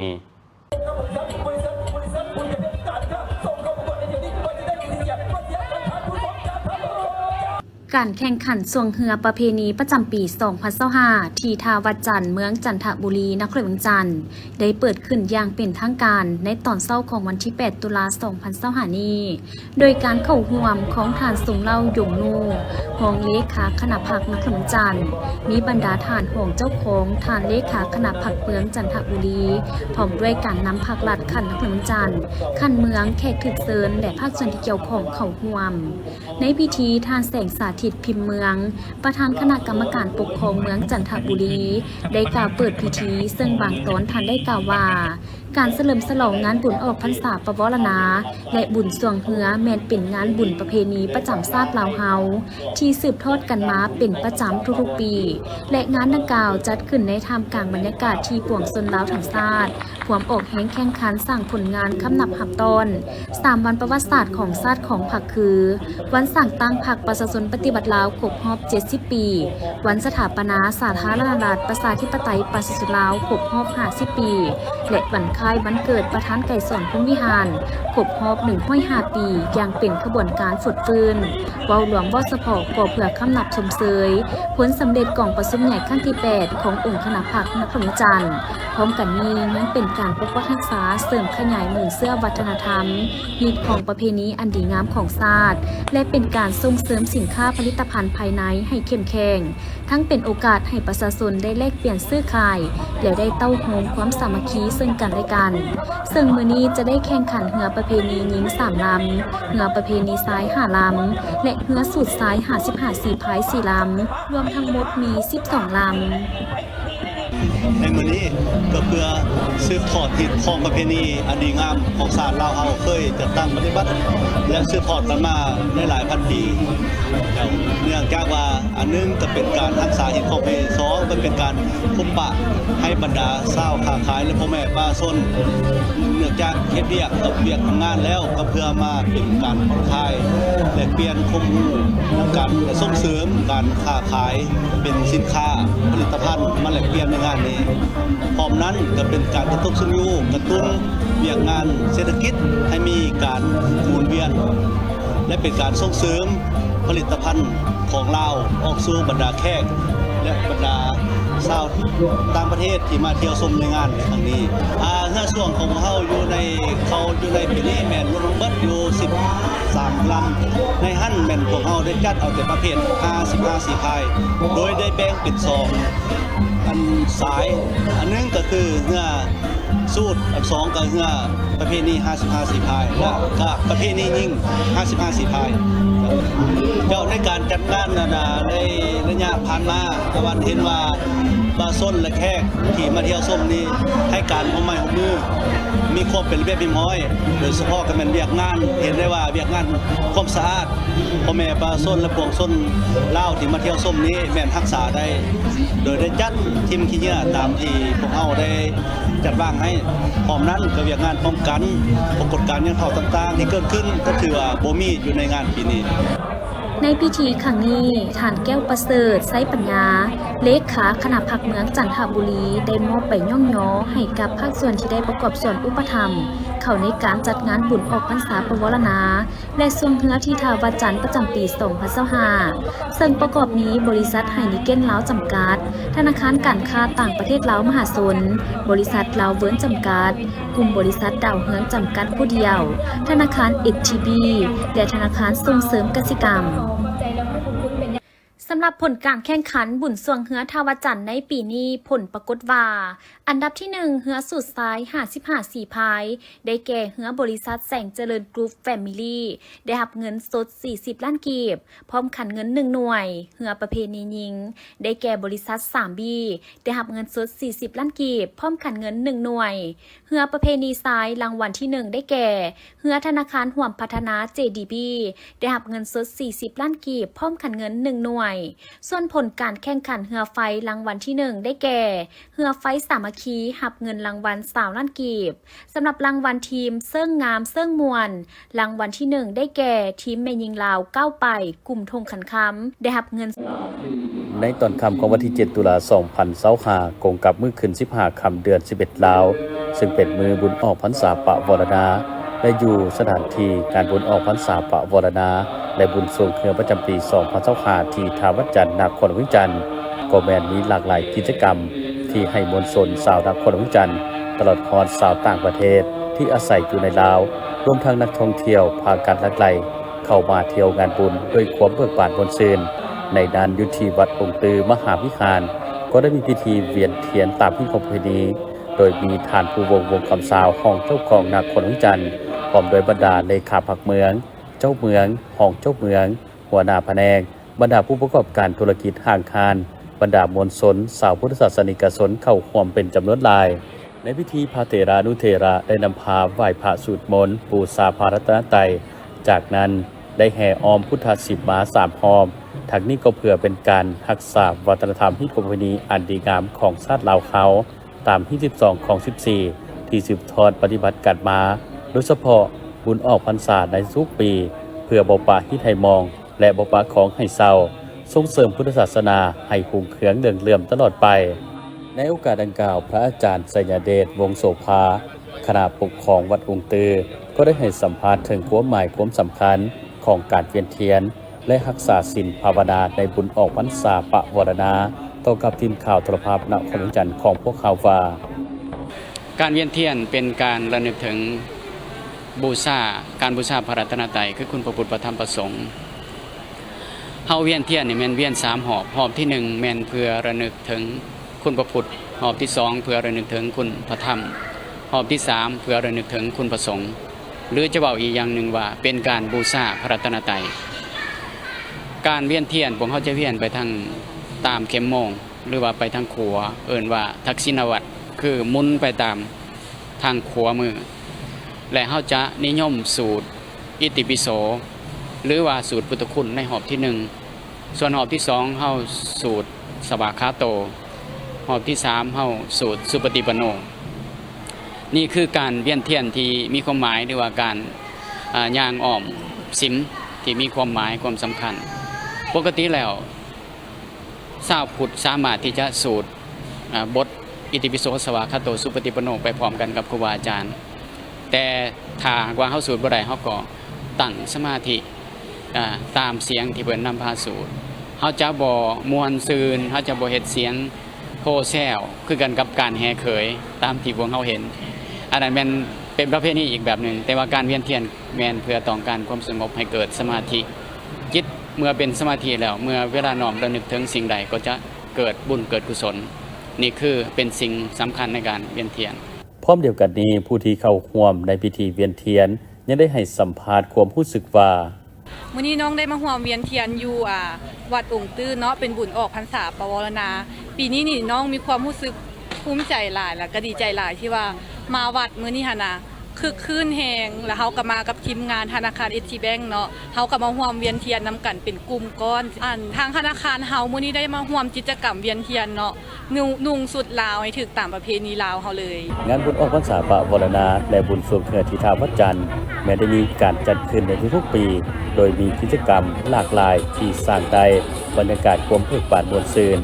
ການແຂ່ງຂັນຊ່ວງເຮືອປະເພນີປະຈຳປີສອງພັນຊາວຫ້າ ທີ່ທ່າວັດຈັນ ເມືອງຈັນທະບູລີ ນະຄອນຫຼວງວຽງຈັນ ໄດ້ເປີດຂຶ້ນຢ່າງເປັນທາງການໃນຕອນເຊົ້າຂອງວັນທີແປດ ຕຸລາ ສອງພັນຊາວຫ້ານີ້ ໂດຍການເຂົ້າຮ່ວມຂອງທ່ານ ຊົງເຫຼົ່າ ຢົງນູ ຮອງເລຂາຄະນະພັກນະຄອນຫຼວງວຽງຈັນ, ມີບັນດາທ່ານຮອງເຈົ້າຄອງ, ທ່ານເລຂາຄະນະພັກເມືອງຈັນທະບູລີ ພ້ອມດ້ວຍການນຳພັກລັດຂັ້ນນະຄອນຫຼວງວຽງຈັນ, ຂັ້ນເມືອງ, ແຂກຖືກເຊີນ ແລະ ພາກສ່ວນທີ່ກ່ຽວຂ້ອງເຂົ້າຮ່ວມ. ໃນພິທີ, ທ່ານ ແສງສາທິດ ພິມເມືອງ, ປະທານຄະນະກຳມະການປົກຄອງເມືອງຈັນທະບູລີ ໄດ້ກ່າວເປີດພິທີ, ເຊິ່ງບາງຕອນທ່ານໄດ້ກ່າວວ່າ ການສະເຫຼີມສະຫຼອງງານບຸນອອກພັນສາປະວາລະນາ ແລະ ບຸນຊ່ວງເຮືອ ແມ່ນເປັນງານບຸນປະເພນີປະຈຳຊາດລາວເຮົາ ທີ່ສືບທອດກັນມາເປັນປະຈຳທຸກໆປີ ແລະ ງານດັ່ງກ່າວຈັດຂຶ້ນໃນທ່າມກາງບັນຍາກາດທີ່ປວງຊົນລາວທັງຊາດ ພວມອອກແຮງແຂ່ງຂັນສ້າງຜົນງານຄຳນັບຮັບຕ້ອນ ສາມວັນປະຫວັດສາດຂອງຊາດຂອງພັກຄື ວັນສ້າງຕັ້ງພັກປະຊາຊົນປະຕິວັດລາວຄົບຮອບເຈັດສິບປີ, ວັນສະຖາປະນາສາທາລະນະລັດປະຊາທິປະໄຕປະຊາຊົນລາວຄົບຮອບຫ້າສິບປີ ແລະ ວັນຄ້າຍວັນເກີດປະທານໄກສອນ ພົມວິຫານ ຄົບຮອບໜຶ່ງຮ້ອຍຫ້າປີ ຢ່າງເປັນຂະບວນການຟົດຟື້ນ. ເວົ້າລວມເວົ້າສະເພາະກໍເພື່ອຄຳນັບຊົມເຊີຍຜົນສຳເລັດກອງປະຊຸມໃຫຍ່ຄັ້ງທີແປດຂອງອົງຄະນະພັກນະຄອນຫຼວງວຽງຈັນ. ພ້ອມກັນນີ້ຍັງເປັນການປົກປັກຮັກສາ, ເສີມຂະຫຍາຍມູນເຊື້ອວັດທະນະທຳ, ຮີດຄອງປະເພນີອັນດີງາມຂອງຊາດ ແລະ ເປັນການສົ່ງເສີມສິນຄ້າຜະລິດຕະພັນພາຍໃນໃຫ້ເຂັ້ມແຂງ, ທັງເປັນໂອກາດໃຫ້ປະຊາຊົນໄດ້ແລກປ່ຽນຊື້ຂາຍ ແລະ ໄດ້ເຕົ້າໂຮມຄວາມສາມັກຄີເຊິ່ງກັນແລະກັນ. ເຊິ່ງມື້ນີ້ຈະໄດ້ແຂ່ງຂັນເຮືອປະເພນີຍິງສາມລຳ, ເຮືອປະເພນີຊາຍຫ້າລຳ ແລະ ເຮືອສູດຊາຍຫ້າສິບຫ້າສີພາຍສີ່ລຳ, ລວມທັງໝົດມີສິບສອງລຳ. ໃນມື້ນີ້ກໍເພື່ອສືບທອດຮີດຄອງປະເພນີອັນດີງາມຂອງຊາດລາວເຮົາເຄີຍຈັດຕັ້ງປະຕິບັດ ແລະ ສືບທອດກັນມາໃນຫຼາຍພັນປີ. ເນື່ອງຈາກວ່າ ອັນໜຶ່ງກໍເປັນການຮັກສາຮີດຄອງປະເພນີ, ສອງກໍເປັນການພົບປະໃຫ້ບັນດາຊາວຄ້າຂາຍ ແລະ ພໍ່ແມ່ປະຊາຊົນ ເນື່ອງຈາກເຮັດວຽກກັບວຽກທຳງານແລ້ວ ກໍເພື່ອມາເປັນການຜ່ອນຄາຍ ແລກປ່ຽນຄວາມຮູ້ນຳກັນ ແລະ ສົ່ງເສີມການຄ້າຂາຍ ເປັນສິນຄ້າຜະລິດຕະພັນມາແລກປ່ຽນໃນງານນີ້. ພ້ອມນັ້ນກໍເປັນການກະຕຸ້ນຊຸກຍູ້ ກະຕຸ້ນວຽກງານເສດຖະກິດໃຫ້ມີການໝູນວຽນ ແລະ ເປັນການສົ່ງເສີມຜະລິດຕະພັນຂອງລາວອອກສູ່ບັນດາແຂກ ແລະ ບັນດາຊາວຕ່າງປະເທດທີ່ມາທ່ຽວຊົມໃນງານຄັ້ງນີ້. ອາ ເຮືອຊ່ວງຂອງພວກເຮົາຢູ່ໃນ ເຂົ້າຢູ່ໃນປີນີ້ແມ່ນລວມທັງເບິດຢູ່ສິບສາມລຳ. ໃນຫັ້ນແມ່ນພວກເຮົາໄດ້ຈັດເອົາແຕ່ປະເພດຫ້າສິບຫ້າສີພາຍ ໂດຍໄດ້ແບ່ງເປັນສອງອັນສາຍ, ອັນໜຶ່ງກໍຄືເຮືອ ສູດ ອັນສອງກໍເຮືອປະເພນີຫ້າສິບຫ້າສີພາຍ ແລະ ກະປະເພນີຍິງຫ້າສິບຫ້າສີພາຍ. ເຈົ້າ ໃນການຈັດງານນັ້ນນະ ໃນໄລຍະຜ່ານມາ ຕາວັນເຫັນວ່າປະຊາຊົນ ແລະ ແຂກທີ່ມາທ່ຽວຊົມນີ້ ໃຫ້ການຮ່ວມໄມ້ຮ່ວມມື ມີຄວາມເປັນລະບຽບຮຽບຮ້ອຍ, ໂດຍສະເພາະກໍແມ່ນວຽກງານ ເຫັນໄດ້ວ່າວຽກງານຄວາມສະອາດ ພໍ່ແມ່ປະຊາຊົນ ແລະ ປວງຊົນລາວທີ່ມາທ່ຽວຊົມນີ້ ແມ່ນຮັກສາໄດ້ ໂດຍໄດ້ຈັດຖິ້ມຂີ້ເຫຍື້ອຕາມທີ່ພວກເຮົາໄດ້ ຈັດວາງໃຫ້. ພ້ອມນັ້ນກໍວຽກງານປ້ອງກັນປາກົດການຫຍັງເທົ່າຕ່າງໆທີ່ເກີດຂຶ້ນ ກໍຖືວ່າບໍ່ມີຢູ່ໃນງານປີນີ້. ໃນພິທີຄັ້ງນີ້, ທ່ານ ແກ້ວປະເສີດ ໄຊປັນຍາ ເລຂາຄະນະພັກເມືອງຈັນທະບູລີ ໄດ້ມອບໃບຍ້ອງຍໍໃຫ້ກັບພາກສ່ວນທີ່ໄດ້ປະກອບສ່ວນອຸປະຖຳເຂົ້າໃນການຈັດງານບຸນອອກພັນສາປະວາລະນາ ແລະ ຊ່ວງເຮືອທີ່ທ່າວັດຈັນປະຈຳປີສອງພັນຊາວຫ້າ ເຊິ່ງປະກອບມີບໍລິສັດໄຮເນເກັນລາວຈຳກັດ, ທະນາຄານການຄ້າຕ່າງປະເທດລາວມະຫາຊົນ, ບໍລິສັດລາວເວີນຈຳກັດ, ກຸ່ມບໍລິສັດດາວເຮືອງຈຳກັດຜູ້ດຽວ, ທະນາຄານເອັສທີບີ ແລະ ທະນາຄານສົ່ງເສີມກະສິກຳ. ສຳລັບຜົນການແຂ່ງຂັນບຸນຊ່ວງເຮືອທ່າວັດຈັນໃນປີນີ້ ຜົນປາກົດວ່າ ອັນດັບທີໜຶ່ງ ເຮືອສູດຊາຍຫ້າສິບຫ້າສີພາຍ ໄດ້ແກ່ເຮືອບໍລິສັດແສງຈະເລີນກຣຸບແຟມິລີ ໄດ້ຮັບເງິນສົດສີ່ສິບລ້ານກີບ ພ້ອມຂັນເງິນໜຶ່ງໜ່ວຍ, ເຮືອປະເພນີຍິງ ໄດ້ແກ່ບໍລິສັດສາມບີ ໄດ້ຮັບເງິນສົດສີ່ສິບລ້ານກີບ ພ້ອມຂັນເງິນໜຶ່ງໜ່ວຍ, ເຮືອປະເພນີຊາຍ ລາງວັນທີໜຶ່ງ ໄດ້ແກ່ ເຮືອທະນາຄານຮ່ວມພັດທະນາ ເຈດີບີ ໄດ້ຮັບເງິນສົດສີ່ສິບລ້ານກີບ ພ້ອມຂັນເງິນໜຶ່ງໜ່ວຍ. ສ່ວນຜົນການແຂ່ງຂັນເຮືອໄຟ ລາງວັນທີໜຶ່ງ ໄດ້ແກ່ ເຮືອໄຟສາມັກຄີ ຮັບເງິນລາງວັນຊາວລ້ານກີບ. ສຳລັບລາງວັນທີມເຊິ່ງງາມເຊິ່ງມ່ວນ ລາງວັນທີໜຶ່ງ ໄດ້ແກ່ ທີມແມ່ຍິງລາວກ້າວໄປ ກຸ່ມທົ່ງຂັນຄຳ ໄດ້ຮັບເງິນ. ໃນຕອນຄ່ຳຂອງວັນທີເຈັດ ຕຸລາ ສອງພັນຊາວຫ້າ ກົງກັບມື້ຂຶ້ນສິບຫ້າຄ່ຳ ເດືອນສິບເອັດລາວ ຊຶ່ງເປັນມື້ບຸນອອກພັນສາປະວາລະນາ ແລະ ຢູ່ສະຖານທີ່ງານບຸນອອກພັນສາປະວາລະນາ ແລະ ບຸນຊ່ວງເຮືອປະຈຳປີສອງພັນຊາວຫ້າ ທີ່ທ່າວັດຈັນ ນະຄອນວຽງຈັນ ກໍແມ່ນມີຫຼາກຫຼາຍກິດຈະກຳທີ່ໃຫ້ມວນຊົນຊາວນະຄອນວຽງຈັນ ຕະຫຼອດຮອດຊາວຕ່າງປະເທດທີ່ອາໄສຢູ່ໃນລາວ ລວມທັງນັກທ່ອງທ່ຽວ ພາກັນຫຼັ່ງໄຫຼເຂົ້າມາທ່ຽວງານບຸນດ້ວຍຄວາມເບີກບານມ່ວນຊື່ນ. ໃນນັ້ນ ຢູ່ທີ່ວັດອົງຕື້ມະຫາວິຫານ ກໍໄດ້ມີພິທີວຽນທຽນຕາມຮີດຂອງປະເພນີ ໂດຍມີທ່ານ ພູວົງ ວົງຄຳຊາວ ຮອງເຈົ້າຄອງນະຄອນວຽງຈັນ ພ້ອມດ້ວຍບັນດາເລຂາພັກເມືອງ, ເຈົ້າເມືອງ, ຮອງເຈົ້າເມືອງ, ຫົວໜ້າພະແນກ, ບັນດາຜູ້ປະກອບການທຸລະກິດຫ້າງຮ້ານ, ບັນດາມວນຊົນ, ຊາວພຸດທະສາສະນິກະຊົນເຂົ້າຮ່ວມເປັນຈຳນວນຫຼາຍ. ໃນພິທີ ພະເຖລານຸເຖລະໄດ້ນຳພາໄຫວ້ພະ, ສູດມົນ, ບູຊາພະລັດຕະນະໄຕ. ຈາກນັ້ນໄດ້ແຫ່ອ້ອມພຸດທະສີມາສາມຮອບ, ທັງນີ້ກໍເພື່ອເປັນການຮັກສາວັດທະນະທຳຮີດຄອງປະເພນີອັນດີງາມຂອງຊາດລາວເຮົາ. ຕາມຮີດສິບສອງຄອງສິບສີ່ ທີ່ສືບທອດປະຕິບັດກັນມາ, ໂດຍສະເພາະບຸນອອກພັນສາໃນທຸກປີ ເພື່ອບໍ່ປະຮີດໃຫ້ມອງ ແລະ ບໍ່ປະຄອງໃຫ້ເສົ້າ, ສົ່ງເສີມພຸດທະສາສະໜາໃຫ້ຮຸ່ງເຮືອງເຫຼືອງເຫຼື້ອມຕະຫຼອດໄປ. ໃນໂອກາດດັ່ງກ່າວ, ພະອາຈານໄຊຍະເດດ ວົງໂສພາ ຄະນະປົກຄອງວັດອົງຕື້ ກໍໄດ້ໃຫ້ສຳພາດເຖິງຄວາມໝາຍຄວາມສຳຄັນຂອງການວຽນທຽນ ແລະ ຮັກສາສິນພາວະນາໃນບຸນອອກພັນສາປະວາລະນາ ຕໍ່ກັບທີມຂ່າວໂທລະພາບນະຄອນວຽງຈັນຂອງພວກເຮົາວ່າ, ການວຽນທຽນເປັນການລະນຶກເຖິງບູຊາ, ການບູຊາພະລັດຕະນະໄຕ ຄືຄຸນພະພຸດ, ພະທຳ, ພະສົງ. ເຮົາວຽນທຽນນີ້ແມ່ນວຽນສາມຮອບ, ຮອບທີໜຶ່ງແມ່ນເພື່ອລະນຶກເຖິງຄຸນພະພຸດ, ຮອບທີສອງເພື່ອລະນຶກເຖິງຄຸນພະທຳ, ຮອບທີສາມເພື່ອລະນຶກເຖິງຄຸນພະສົງ. ຫຼືຈະເວົ້າອີກຢ່າງໜຶ່ງວ່າເປັນການບູຊາພະລັດຕະນະໄຕ. ການວຽນທຽນ ພວກເຮົາຈະວຽນໄປທາງຕາມເຂັມໂມງ ຫຼືວ່າໄປທາງຂົວ ເອີ້ນວ່າທັກສິນະວັດ ຄືໝູນໄປຕາມທາງຂວາມື ແລະ ເຮົາຈະນິຍົມສູດອິຕິປິໂສ ຫຼືວ່າສູດພຸດທະຄຸນໃນຮອບທີໜຶ່ງ. ສ່ວນຮອບທີສອງເຮົາສູດສະຫວາຄາໂຕ, ຮອບທີສາມເຮົາສູດສຸປະຕິປັນໂນ. ນີ້ຄືການວຽນທຽນທີ່ມີຄວາມໝາຍ ຫຼືວ່າການ ອາ ຍ່າງອ້ອມສິມທີ່ມີຄວາມໝາຍຄວາມສຳຄັນ. ປົກກະຕິແລ້ວຊາວພຸດສາມາດທີ່ຈະສູດ ອາ ບົດອິຕິປິໂສ ສະຫວາຄາໂຕ ສຸປະຕິປັນໂນ ໄປພ້ອມກັນກັບຄູບາອາຈານ, ແຕ່ຖ້າຫາກວ່າເຮົາສູດບໍ່ໄດ້ ເຮົາກໍຕັ້ງສະມາທິ ອາ ຕາມສຽງທີ່ເພິ່ນນຳພາສູດ. ເຮົາຈະບໍ່ມ່ວນຊື່ນ, ເຮົາຈະບໍ່ເຮັດສຽງໂຮແຊວ ຄືກັນກັບການແຫ່ເຂີຍຕາມທີ່ພວກເຮົາເຫັນ. ອັນນັ້ນແມ່ນເປັນປະເພນີອີກແບບໜຶ່ງ, ແຕ່ວ່າການວຽນທຽນແມ່ນເພື່ອຕ້ອງການຄວາມສະຫງົບໃຫ້ເກີດສະມາທິ. ຈິດເມື່ອເປັນສະມາທິແລ້ວ, ເມື່ອເວລານ້ອມລະນຶກເຖິງສິ່ງໃດກໍຈະເກີດບຸນເກີດກຸສົນ. ນີ້ຄືເປັນສິ່ງສຳຄັນໃນການວຽນທຽນ. ພ້ອມດຽວກັນນີ້, ຜູ້ທີ່ເຂົ້າຮ່ວມໃນພິທີວຽນທຽນຍັງໄດ້ໃຫ້ສຳພາດຄວາມຮູ້ສຶກວ່າ, ມື້ນີ້ນ້ອງໄດ້ມາຮ່ວມວຽນທຽນຢູ່ ອາ ວັດອົງຕື້ເນາະ, ເປັນບຸນອອກພັນສາປະວາລະນາ. ປີນີ້ນີ້ນ້ອງມີຄວາມຮູ້ສຶກພູມໃຈຫຼາຍ ແລ້ວກໍດີໃຈຫຼາຍທີ່ວ່າມາວັດມື້ນີ້ຫັ້ນນະ, ຄຶກຄື້ນແຮງ. ແລ້ວເຮົາກໍມາກັບທີມງານທະນາຄານເອສທີແບັງເນາະ, ເຮົາກໍມາຮ່ວມວຽນທຽນນຳກັນເປັນກຸ່ມກ້ອນ. ອັນ ທາງທະນາຄານເຮົາມື້ນີ້ໄດ້ມາຮ່ວມກິດຈະກຳວຽນທຽນເນາະ, ນຸ່ງ ນຸ່ງຊຸດລາວໃຫ້ຖືກຕາມປະເພນີລາວເຮົາເລີຍ. ງານບຸນອອກພັນສາປະວາລະນາ ແລະ ບຸນຊ່ວງເຮືອທີ່ທ່າວັດຈັນ ແມ່ນໄດ້ມີການຈັດຂຶ້ນໃນທຸກໆປີ, ໂດຍມີກິດຈະກຳຫຼາກຫຼາຍທີ່ສ້າງໄດ້ບັນຍາກາດຄວາມເບີກບານມ່ວນຊື່ນ.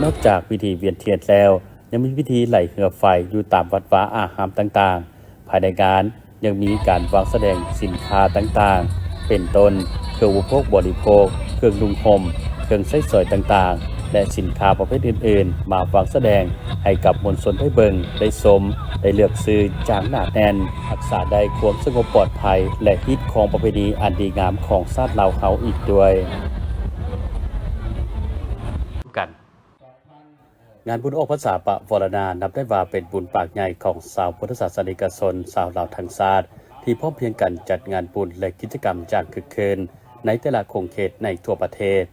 ນອກຈາກພິທີວຽນທຽນແລ້ວ, ຍັງມີພິທີໄຫຼເຮືອໄຟຢູ່ຕາມວັດວາອາຮາມຕ່າງໆ. ພາຍໃນງານຍັງມີການວາງສະແດງສິນຄ້າຕ່າງໆ ເປັນຕົ້ນ ເຄື່ອງອຸປະໂພກບໍລິໂພກ, ເຄື່ອງນຸ່ງຫົ່ມ, ເຄື່ອງໃຊ້ສອຍຕ່າງໆ ແລະ ສິນຄ້າປະເພດອື່ນໆ ມາວາງສະແດງໃຫ້ກັບມວນຊົນໄດ້ເບິ່ງ, ໄດ້ຊົມ, ໄດ້ເລືອກຊື້ຢ່າງໜາແໜ້ນ, ຮັກສາໄດ້ຄວາມສະຫງົບປອດໄພ ແລະ ຮີດຄອງປະເພນີອັນດີງາມຂອງຊາດລາວເຮົາອີກດ້ວຍ. ງານບຸນອອກພັນສາປະວາລະນາ ນັບໄດ້ວ່າເປັນບຸນປາກໃຫຍ່ຂອງຊາວພຸດທະສາສະນິກະຊົນຊາວລາວທັງຊາດ ທີ່ພ້ອມພຽງກັນຈັດງານບຸນ ແລະ ກິດຈະກຳຢ່າງຄຶກຄື້ນໃນແຕ່ລະຂົງເຂດໃນທົ່ວປະເທດ.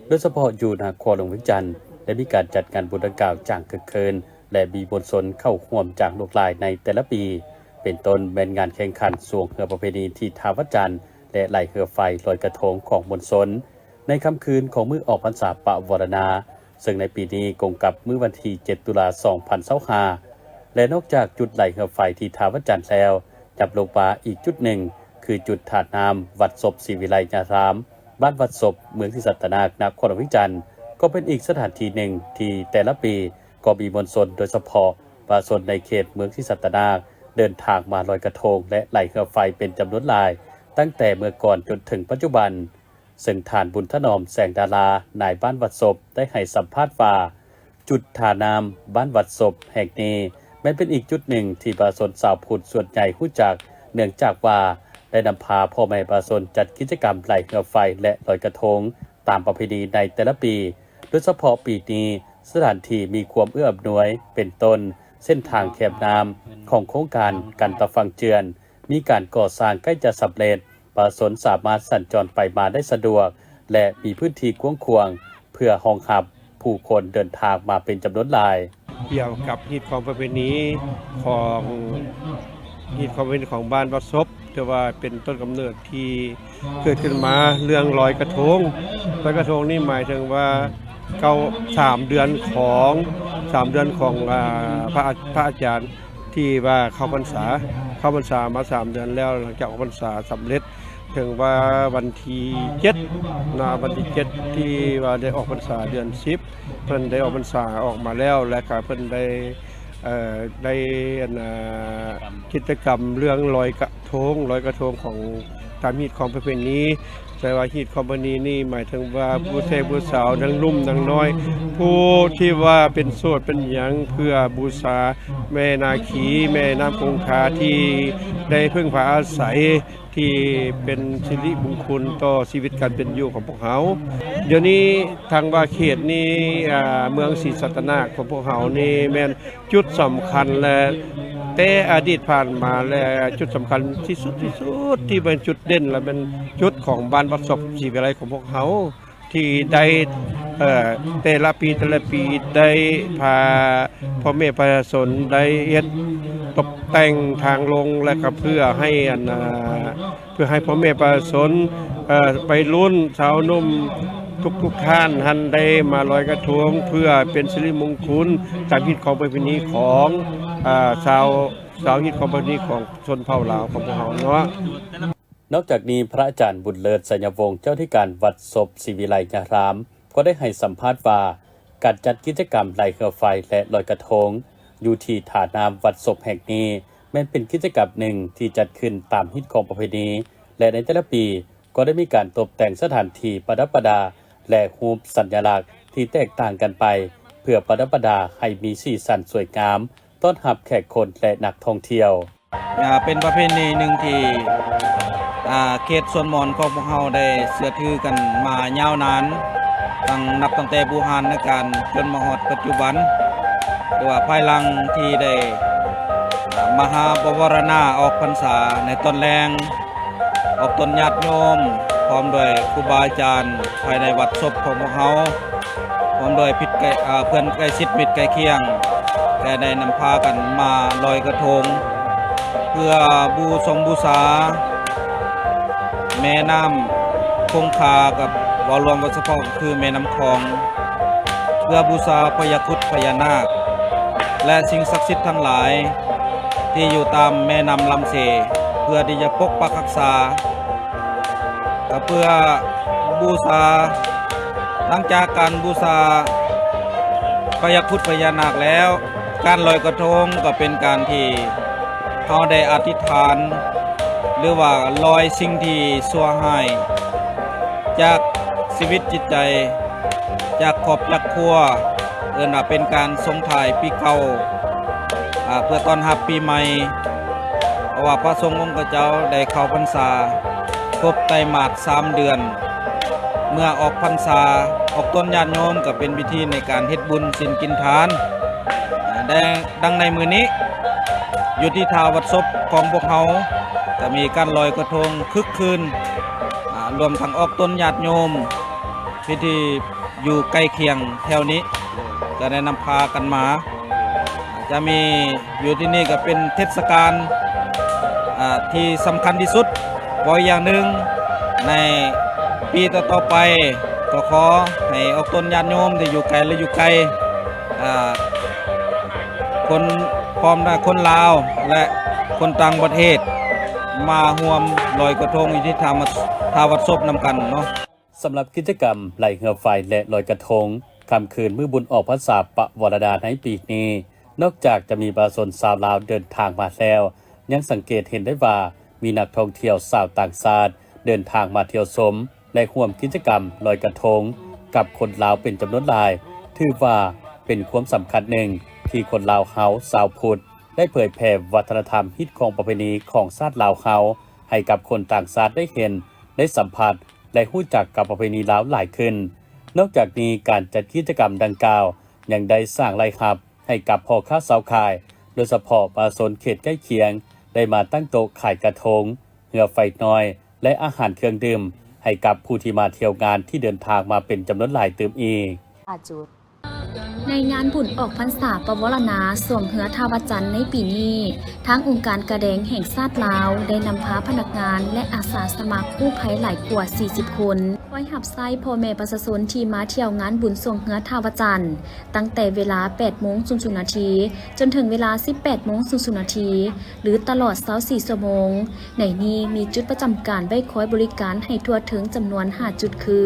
ໂດຍສະເພາະຢູ່ນະຄອນຫຼວງວຽງຈັນ ໄດ້ມີການຈັດງານບຸນດັ່ງກ່າວຢ່າງຄຶກຄື້ນ ແລະ ມີມວນຊົນເຂົ້າຮ່ວມຢ່າງຫຼວກຫຼາຍໃນແຕ່ລະປີ, ເປັນຕົ້ນແມ່ນງານແຂ່ງຂັນຊ່ວງເຮືອປະເພນີທີ່ທ່າວັດຈັນ ແລະ ໄຫຼເຮືອໄຟລອຍກະທົງຂອງມວນຊົນ ໃນຄ່ຳຄືນຂອງມື້ອອກພັນສາປະວາລະນາ, ເຊິ່ງໃນປີນີ້ກົງກັບມື້ວັນທີເຈັດ ຕຸລາ ສອງພັນຊາວຫ້າ ແລະ ນອກຈາກຈຸດໄຫຼເຮືອໄຟທີ່ທ່າວັດຈັນແລ້ວ, ຍັບລົງມາອີກຈຸດໜຶ່ງ ຄືຈຸດທ່ານ້ຳວັດສົບສີວິໄລຍາລາມ, ບ້ານວັດສົບ, ເມືອງສີສັດຕະນາກ, ນະຄອນຫຼວງວຽງຈັນ, ກໍເປັນອີກສະຖານທີ່ໜຶ່ງທີ່ແຕ່ລະປີກໍມີມວນຊົນ, ໂດຍສະເພາະ ປະຊາຊົນໃນເຂດເມືອງສີສັດຕະນາກ ເດີນທາງມາລອຍກະທົງ ແລະ ໄຫຼເຮືອໄຟເປັນຈຳນວນຫຼາຍ ຕັ້ງແຕ່ເມື່ອກ່ອນຈົນເຖິງປັດຈຸບັນ, ເຊິ່ງທ່ານ ບຸນຖະໜອມ ແສງດາລາ ນາຍບ້ານວັດສົບ ໄດ້ໃຫ້ສຳພາດວ່າ ຈຸດທ່ານ້ຳບ້ານວັດສົບແຫ່ງນີ້ ແມ່ນເປັນອີກຈຸດໜຶ່ງທີ່ປະຊາຊົນຊາວພຸດສ່ວນໃຫຍ່ຮູ້ຈັກ, ເນື່ອງຈາກວ່າໄດ້ນຳພາພໍ່ແມ່ປະຊາຊົນຈັດກິດຈະກຳໄຫຼເຮືອໄຟ ແລະ ລອຍກະທົງຕາມປະເພນີໃນແຕ່ລະປີ, ໂດຍສະເພາະປີນີ້ ສະຖານທີ່ມີຄວາມເອື້ອອຳນວຍ ເປັນຕົ້ນ ເສັ້ນທາງແຄມນ້ຳຂອງໂຄງການກັນຕາຝັ່ງເຈື່ອນ ມີການກໍ່ສ້າງໃກ້ຈະສຳເລັດ, ປະຊາຊົນສາມາດສັນຈອນໄປມາໄດ້ສະດວກ ແລະ ມີພື້ນທີ່ກວ້າງຂວາງ ເພື່ອຮອງຮັບຜູ້ຄົນເດີນທາງມາເປັນຈຳນວນຫຼາຍ. ກ່ຽວກັບຮີດຄອງປະເພນີຂອງ ຮີດຄອງປະເພນີຂອງບ້ານວັດສົບ ຖືວ່າເປັນຕົ້ນກຳເນີດທີ່ເກີດຂຶ້ນມາເລື່ອງລອຍກະທົງ. ລອຍກະທົງນີ້ໝາຍເຖິງວ່າ ເກົ້າ ສາມເດືອນຂອງ ສາມເດືອນຂອງ ອາ ພະອາ ພະອາຈານ ທີ່ວ່າເຂົ້າພັນສາ ເຂົ້າພັນສາມາສາມເດືອນແລ້ວ ຫຼັງຈາກອອກພັນສາສຳເລັດ ເຖິງວ່າວັນທີເຈັດເນາະ ວັນທີເຈັດທີ່ວ່າໄດ້ອອກພັນສາເດືອນສິບ ເພິ່ນໄດ້ອອກພັນສາອອກມາແລ້ວ ແລະກະເພິ່ນໄດ້ ເອີ ໄດ້ ອັນ ກິດຈະກຳເລື່ອງລອຍກະ ໂທງ ລອຍກະທົງຂອງ ຕາມຮີດຄອງປະເພນີ ແຕ່ວ່າຮີດຄອງປະເພນີນີ້ໝາຍເຖິງວ່າຜູ້ແຊຜູ້ສາວ ທັງໜຸ່ມທັງນ້ອຍ ຜູ້ທີ່ວ່າເປັນໂສດເປັນຫຍັງ ເພື່ອບູຊາແມ່ນາຄີ ແມ່ນ້ຳຄົງຄາ ທີ່ໄດ້ເພິ່ງພາອາໄສ ທີ່ເປັນສິລິມຸງຄຸນຕໍ່ຊີວິດການເປັນຢູ່ຂອງພວກເຮົາ. ດຽວນີ້ທາງວ່າເຂດນີ້ ອາ ເມືອງສີສັດຕະນາກຂອງພວກເຮົານີ້ແມ່ນ ຈຸດສຳຄັນ ແລະ ແຕ່ອະດີດຜ່ານມາ ແລະ ຈຸດສຳຄັນທີ່ສຸດ ທີ່ສຸດ ທີ່ເປັນຈຸດເດັ່ນ ແລະ ເປັນຈຸດຂອງບ້ານວັດສົບສີວິໄລຂອງພວກເຮົາ ທີ່ໄດ້ ເອີ ແຕ່ລະປີ ແຕ່ລະປີ ໄດ້ພາພໍ່ແມ່ປະຊາຊົນໄດ້ເຮັດຕົບແຕ່ງທາງລົງ ແລະ ກະເພື່ອໃຫ້ ອັນ ອາ ເພື່ອໃຫ້ພໍ່ແມ່ປະຊາຊົນ ເອີ ໄວລຸ້ນ ຊາວໜຸ່ມ ທຸກໆທ່ານຫັ້ນໄດ້ມາລອຍກະທົງ ເພື່ອເປັນສິລິມຸງຄຸນຕາມຮີດຄອງປະເພນີຂອງ ອາ ຊາວ ຊາວຮີດຄອງປະເພນີຂອງຊົນເຜົ່າລາວຂອງພວກເຮົາເນາະ. ນອກຈາກນີ້ ພະອາຈານ ບຸນເລີດ ໄຊຍະວົງ ເຈົ້າອະທິການວັດສົບສີວິໄລຍາລາມ ກໍໄດ້ໃຫ້ສຳພາດວ່າ ການຈັດກິດຈະກຳໄຫຼເຮືອໄຟ ແລະ ລອຍກະທົງ ຢູ່ທີ່ທ່ານ້ຳວັດສົບແຫ່ງນີ້ ແມ່ນເປັນກິດຈະກຳໜຶ່ງທີ່ຈັດຂຶ້ນຕາມຮີດຄອງປະເພນີ ແລະ ໃນແຕ່ລະປີກໍໄດ້ມີການຕົບແຕ່ງສະຖານທີ່ປະດັບປະດາ ແລະ ຮູບສັນຍະລັກທີ່ແຕກຕ່າງກັນໄປ ເພື່ອປະດັບປະດາໃຫ້ມີສີສັນສວຍງາມ ຕ້ອນຮັບແຂກຄົນ ແລະ ນັກທ່ອງທ່ຽວ. ເປັນປະເພນີໜຶ່ງທີ່ ເຂດສ່ວນມອນຂອງພວກເຮົາໄດ້ເຊື່ອຖືກັນມາຍາວນານ ຕັ້ງ ນັບຕັ້ງແຕ່ບູຮານນະການຈົນມາຮອດປັດຈຸບັນ ຫຼືວ່າພາຍຫຼັງທີ່ໄດ້ມະຫາປະວາລະນາອອກພັນສາໃນຕອນແລງ ອອກຕົນຍາດໂຍມ ພ້ອມດ້ວຍຄູບາອາຈານພາຍໃນວັດສົບຂອງພວກເຮົາ ພ້ອມດ້ວຍພິດໃກ້ ເອີ ເພື່ອນໃກ້ຊິດມິດໃກ້ຄຽງ ແລະ ໄດ້ນຳພາກັນມາລອຍກະທົງ ເພື່ອບູຊົງບູຊາແມ່ນ້ຳຄົງຄາ ກັບເວົ້າລວມວ່າສະເພາະກໍຄືແມ່ນ້ຳຂອງ ເພື່ອບູຊາພະຍາຄຸດພະຍານາກ ແລະ ສິ່ງສັກສິດທັງຫຼາຍ ທີ່ຢູ່ຕາມແມ່ນ້ຳລຳເຊ ເພື່ອທີ່ຈະປົກປັກຮັກສາ ກໍເພື່ອບູຊາ. ຫຼັງຈາກການບູຊາພະຍາຄຸດພະຍານາກແລ້ວ ການລອຍກະທົງກໍເປັນການທີ່ເຮົາໄດ້ອະທິຖານ ຫຼືວ່າລອຍສິ່ງທີ່ຊົ່ວຮ້າຍຈາກຊີວິດຈິດໃຈ ຈາກຄອບຈາກຄົວ ເອີ້ນວ່າເປັນການສົ່ງທ້າຍປີເກົ່າ ອາ ເພື່ອຕ້ອນຮັບປີໃໝ່ ເພາະວ່າພະສົງອົງຄະເຈົ້າໄດ້ເຂົ້າພັນສາຄົບໄຕມາດສາມເດືອນ ເມື່ອອອກພັນສາ ອອກຕົນຍາດໂຍມກໍເປັນພິທີໃນການເຮັດບຸນສິນກິນທານ ອາ ແລະ ດັ່ງໃນມື້ນີ້ ຢູ່ທີ່ທ່າວັດສົບຂອງພວກເຮົາ ກໍມີການລອຍກະທົງຄຶກຄື້ນ ອາ ລວມທັງອອກຕົນຍາດໂຍມ ທີ່ ທີ່ຢູ່ໃກ້ຄຽງແຖວນີ້ ກໍໄດ້ນຳພາກັນມາ ຈະມີ ຢູ່ທີ່ນີ້ກໍເປັນເທດສະການ ອາ ທີ່ສຳຄັນທີ່ສຸດ. ເວົ້າອີກຢ່າງໜຶ່ງ ໃນປີຕໍ່ໆໄປ ກໍຂໍໃຫ້ອອກຕົນຍາດໂຍມທີ່ຢູ່ໄກ ແລະ ຢູ່ໃກ້ ອາ ຄົນ ພ້ອມທັງຄົນລາວ ແລະ ຄົນຕ່າງປະເທດ ມາຮ່ວມລອຍກະທົງຢູ່ທີ່ທ່າ ທ່າວັດສົບນຳກັນເນາະ. ສຳລັບກິດຈະກຳໄຫຼເຮືອໄຟ ແລະ ລອຍກະທົງ ຄ່ຳຄືນມື້ບຸນອອກພັນສາປະວາລະດາໃນປີນີ້ ນອກຈາກຈະມີປະຊາຊົນຊາວລາວເດີນທາງມາແລ້ວ, ຍັງສັງເກດເຫັນໄດ້ວ່າ ມີນັກທ່ອງທ່ຽວຊາວຕ່າງຊາດເດີນທາງມາທ່ຽວຊົມ ແລະ ຮ່ວມກິດຈະກຳລອຍກະທົງກັບຄົນລາວເປັນຈຳນວນຫຼາຍ, ຖືວ່າເປັນຄວາມສຳຄັນໜຶ່ງທີ່ຄົນລາວເຮົາຊາວພຸດ ໄດ້ເຜີຍແຜ່ວັດທະນະທຳ, ຮີດຄອງປະເພນີຂອງຊາດລາວເຮົາ ໃຫ້ກັບຄົນຕ່າງຊາດໄດ້ເຫັນ, ໄດ້ສຳຜັດ ແລະ ຮູ້ຈັກກັບປະເພນີລາວຫຼາຍຂຶ້ນ. ນອກຈາກນີ້, ການຈັດກິດຈະກຳດັ່ງກ່າວ ຍັງໄດ້ສ້າງລາຍຮັບໃຫ້ກັບພໍ່ຄ້າຊາວຂາຍ, ໂດຍສະເພາະປະຊາຊົນເຂດໃກ້ຄຽງ ໄດ້ມາຕັ້ງໂຕະຂາຍກະທົງ, ເຮືອໄຟນ້ອຍ ແລະ ອາຫານເຄື່ອງດື່ມ ໃຫ້ກັບຜູ້ທີ່ມາທ່ຽວງານທີ່ເດີນທາງມາເປັນຈຳນວນຫຼາຍຕື່ມອີກ. ໃນງານບຸນອອກພັນສາປະວໍລະນາຊ່ວງເຮືອທ່າວະຈັນໃນປີນີ້, ທາງອົງການກາແດງແຫ່ງຊາດລາວ ໄດ້ນຳພາພະນັກງານ ແລະ ອາສາສະໝັກກູ້ໄພຫຼາຍກວ່າສີ່ສິບຄົນ ຄອຍຮັບໃຊ້ພໍ່ແມ່ປະຊາຊົນທີ່ມາທ່ຽວງານບຸນຊ່ວງເຮືອທ່າວະຈັນ, ຕັ້ງແຕ່ເວລາແປດໂມງສູນນາທີ ຈົນເຖິງເວລາສິບແປດໂມງສູນນາທີ ຫຼື ຕະຫຼອດຊາວສີ່ຊົ່ວໂມງ. ໃນນີ້ມີຈຸດປະຈຳການໄວ້ຄອຍບໍລິການໃຫ້ທົ່ວເຖິງຈຳນວນຫ້າຈຸດ ຄື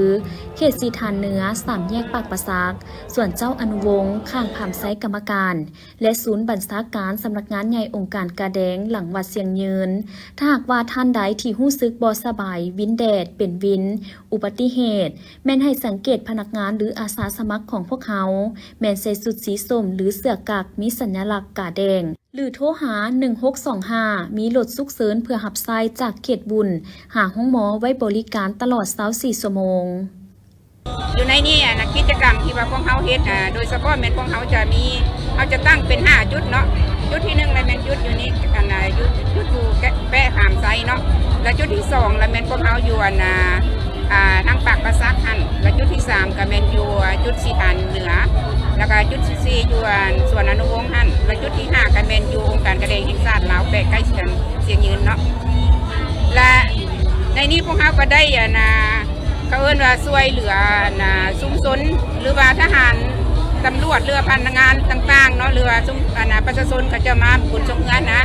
ເຂດສີຖານເໜືອ ສາມແຍກປາກປາສັກ, ສວນເຈົ້າອະນຸວົງ ຂ້າງພາມໄຊກຳມະການ ແລະ ສູນບັນຊາການສຳນັກງານໃຫຍ່ອົງການກາແດງ ຫຼັງວັດຊຽງຍືນ. ຖ້າຫາກວ່າທ່ານໃດທີ່ຮູ້ສຶກບໍ່ສະບາຍ, ວິນແດດ, ເປັນວິນ, ອຸບັດຕິເຫດ, ແມ່ນໃຫ້ສັງເກດພະນັກງານ ຫຼື ອາສາສະໝັກຂອງພວກເຮົາ ແມ່ນໃສ່ຊຸດສີສົ້ມ ຫຼື ເສື້ອກັກ ມີສັນຍະລັກກາແດງ ຫຼື ໂທຫາໜຶ່ງຫົກສອງຫ້າ ມີລົດສຸກເສີນເພື່ອຮັບໃຊ້ຈາກເຂດບຸນຫາໂຮງໝໍໄວ້ບໍລິການຕະຫຼອດຊາວສີ່ຊົ່ວໂມງ. ຢູ່ໃນນີ້ ອັນ ກິດຈະກຳທີ່ວ່າພວກເຮົາເຮັດ ອາ ໂດຍສະເພາະແມ່ນພວກເຮົາຈະມີ ເຮົາຈະຕັ້ງເປັນຫ້າຈຸດເນາະ. ຈຸດທີໜຶ່ງລະແມ່ນຈຸດຢູ່ນີ້ ອັນ ອາ ຢູ່ ຈຸດຢູ່ແປະ ແປະຫາມໄຊເນາະ ລະຈຸດທີສອງລະແມ່ນພວກເຮົາຢູ່ ອັນ ອາ ອາ ທາງປາກປາສັກຫັ້ນ ລະຈຸດທີສາມກະແມ່ນຢູ່ ອາ ຈຸດສີຖານເໜືອ ລະກະຈຸດທີສີ່ຢູ່ ອັນ ສວນອະນຸວົງຫັ້ນ ລະຈຸດທີຫ້າກະແມ່ນຢູ່ອົງການກາແດງແຫ່ງຊາດລາວ ແປະໃກ້ສຽງ ສຽງຍືນເນາະ. ລະໃນນີ້ພວກເຮົາກະໄດ້ ອັນ ອາ ເຂົາເອີ້ນວ່າຊ່ວຍເຫຼືອ ອັນ ອາ ຊຸມຊົນ ຫຼືວ່າທະຫານ ຕຳຫຼວດ ຫຼືວ່າພະນັກງານຕ່າງໆເນາະ ຫຼືວ່າຊຸມ ອັນ ອາ ປະຊາຊົນເຂົາເຈົ້າມາບຸນຊ່ວງເຮືອນນະ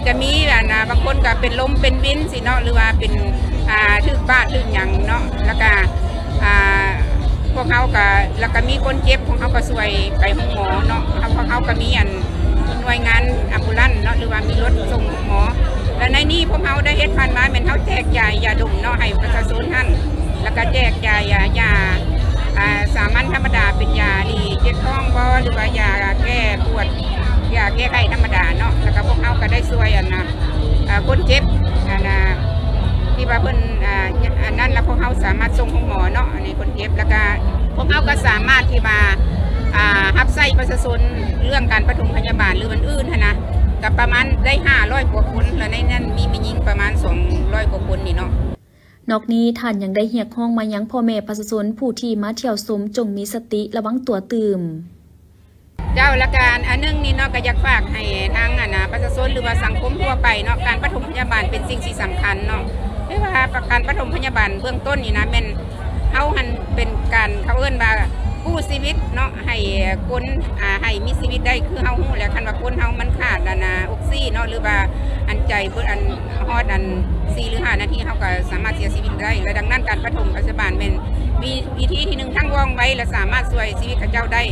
ຈະມີ ອັນ ອາ ບາງຄົນກະເປັນລົມເປັນວິນຊີ້ເນາະ ຫຼືວ່າເປັນ ອາ ຖືກບາດຖືກຫຍັງເນາະ ລະກະ ອາ ພວກເຮົາກະ ລະກະມີຄົນເຈັບ ພວກເຮົາກະຊ່ວຍໄປໂຮງໝໍເນາະ ເຮົາ ພວກເຮົາກະມີ ອັນ ໜ່ວຍງານອຳບູລັນເນາະ ຫຼືວ່າມີລົດສົ່ງໂຮງໝໍ ແລະ ໃນນີ້ພວກເຮົາໄດ້ເຮັດຜ່ານມາແມ່ນເຮົາແຈກຢາຍຢາດົມເນາະ ໃຫ້ປະຊາຊົນຫັ້ນ ລະກະແຈກຢາຍຢາ ຢາ ອາ ສາມັນທຳມະດາ ເປັນຢາທີ່ເຈັບທ້ອງບໍ ຫຼືວ່າຢາແກ້ປວດ ຢາແກ້ໄຂ້ທຳມະດາເນາະ ລະກະພວກເຮົາກະໄດ້ຊ່ວຍ ອັນ ອາ ອາ ຄົນເຈັບ ອັນ ອາ ທີ່ວ່າເພິ່ນ ອາ ອັນນັ້ນ ລະພວກເຮົາສາມາດສົ່ງໂຮງໝໍເນາະ ອັນນີ້ຄົນເຈັບ ລະກະພວກເຮົາກະສາມາດທີ່ວ່າ ອາ ຮັບໃຊ້ປະຊາຊົນເລື່ອງການປະຖົມພະຍາບານ ຫຼື ອື່ນໆຫັ້ນນະ ກະປະມານໄດ້ຫ້າຮ້ອຍກວ່າຄົນ ລະໃນນັ້ນມີແມ່ຍິງປະມານສອງຮ້ອຍກວ່າຄົນນີ້ເນາະ. ນອກນີ້ທ່ານຍັງໄດ້ຮຽກຮ້ອງມາຍັງພໍ່ແມ່ປະຊາຊົນຜູ້ທີ່ມາທ່ຽວຊົມຈົ່ງມີສະຕິລະວັງຕົວຕື່ມ. ເຈົ້າ ລະກະອັນໜຶ່ງນີ້ເນາະ ກະຢາກຝາກໃຫ້ທາງ ອັນນາ ປະຊາຊົນ ຫຼືວ່າສັງຄົມທົ່ວໄປເນາະ ການປະຖົມພະຍາບານເປັນສິ່ງທີ່ສຳຄັນເນາະ ຫຼືວ່າການປະຖົມພະຍາບານເບື້ອງຕົ້ນນີ້ນະ ແມ່ນເຮົາຫັ້ນເປັນການ ເຂົາເອີ້ນວ່າກູ້ຊີວິດເນາະ ໃຫ້ຄົນ ອາ ໃຫ້ມີຊີວິດໄດ້ ຄືເຮົາຮູ້ແຫຼະ ຄັນວ່າຄົນເຮົາມັນຂາດ ອັນນາ ອອກຊີເນາະ ຫຼືວ່າອັນໃຈເບິດ ອັນຮອດ ອັນສີ່ຫຼືຫ້ານາທີ ເຮົາກະສາມາດເສຍຊີວິດໄດ້ ແລະ ດັ່ງນັ້ນການປະຖົມພະຍາບານແມ່ນ ວິ ວິທີທີໜຶ່ງທັງວ່ອງໄວ ແລະ ສາມາດຊ່ວຍຊີວິດເຂົາເຈົ້າໄດ້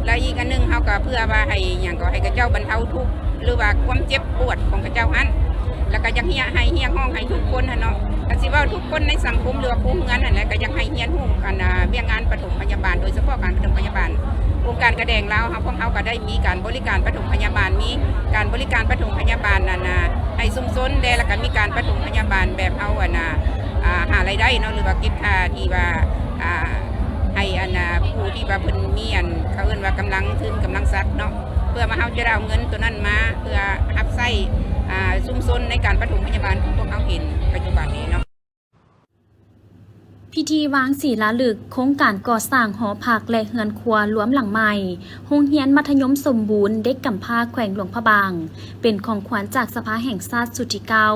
ແລະ ອີກອັນໜຶ່ງເຮົາກະເພື່ອວ່າໃຫ້ຫຍັງ ກໍໃຫ້ເຂົາເຈົ້າບັນເທົາທຸກ ຫຼືວ່າຄວາມເຈັບປວດຂອງເຂົາເຈົ້າຫັ້ນ ແລະ ກະຢາກຮຽກ ໃຫ້ຮຽກຮ້ອງໃຫ້ທຸກຄົນຫັ້ນເນາະ ກະຊິເວົ້າທຸກຄົນໃນສັງຄົມ ຫຼືວ່າຄູ່ເຮືອນຫັ້ນແຫຼະ ກະຢາກໃຫ້ຮຽນຮູ້ ອັນນາ ວຽກງານປະຖົມພະຍາບານ ໂດຍສະເພາະການປະຖົມພະຍາບານ ອົງການກາແດງລາວເຮົາ ພວກເຮົາກະໄດ້ມີການບໍລິການປະຖົມພະຍາບານ ມີການບໍລິການປະຖົມພະຍາບານ ອັນນາ ໃຫ້ຊຸມຊົນແດ່ ລະກະມີການປະຖົມພະຍາບານແບບເຮົາ ອັນນາ ອາ ຫາລາຍໄດ້ເນາະ ຫຼືວ່າເກັບຄ່າທີ່ວ່າ ອາ ໃຫ້ ອັນນາ ຜູ້ທີ່ວ່າເພິ່ນມີ ອັນ ເຂົາເອີ້ນວ່າກຳລັງທຶນ ກຳລັງຊັບເນາະ ເພື່ອວ່າເຮົາຈະໄດ້ເອົາເງິນໂຕນັ້ນມາ ເພື່ອຮັບໃຊ້ ອາ ຊຸມຊົນໃນການປະຖົມພະຍາບານຂອງພວກເຮົາເຫັນປັດຈຸບັນນີ້ເນາະ. ພິທີວາງສີລາລຶກໂຄງການກໍ່ສ້າງຫໍພັກ ແລະ ເຮືອນຄົວລວມຫຼັງໃໝ່ ໂຮງຮຽນມັດທະຍົມສົມບູນເດັກກຳພ້າແຂວງຫຼວງພະບາງ ເປັນຂອງຂວັນຈາກສະພາແຫ່ງຊາດຊຸດທີເກົ້າ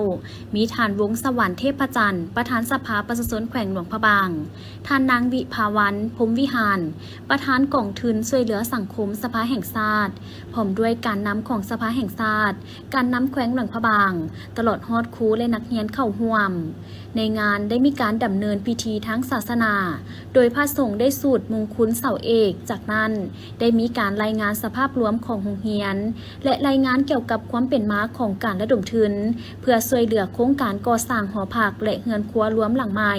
ມີທ່ານ ວົງສະຫວັນ ເທບພະຈັນ ປະທານສະພາປະຊາຊົນແຂວງຫຼວງພະບາງ, ທ່ານນາງ ວິພາວັນ ພົມວິຫານ ປະທານກອງທຶນຊ່ວຍເຫຼືອສັງຄົມສະພາແຫ່ງຊາດ, ພ້ອມດ້ວຍການນຳຂອງສະພາແຫ່ງຊາດ, ການນຳແຂວງຫຼວງພະບາງ, ຕະຫຼອດຮອດຄູ ແລະ ນັກຮຽນເຂົ້າຮ່ວມ. ໃນງານໄດ້ມີການດຳເນີນພິທີ ທາງສາສະໜາ, ໂດຍພະສົງໄດ້ສູດມຸງຄຸນເສົາເອກ. ຈາກນັ້ນໄດ້ມີການລາຍງານສະພາບລວມຂອງໂຮງຮຽນ ແລະ ລາຍງານກ່ຽວກັບຄວາມເປັນມາຂອງການລະດົມທຶນ ເພື່ອຊ່ວຍເຫຼືອໂຄງການກໍ່ສ້າງຫໍພັກ ແລະ ເຮືອນຄົວລວມຫຼັງໃໝ່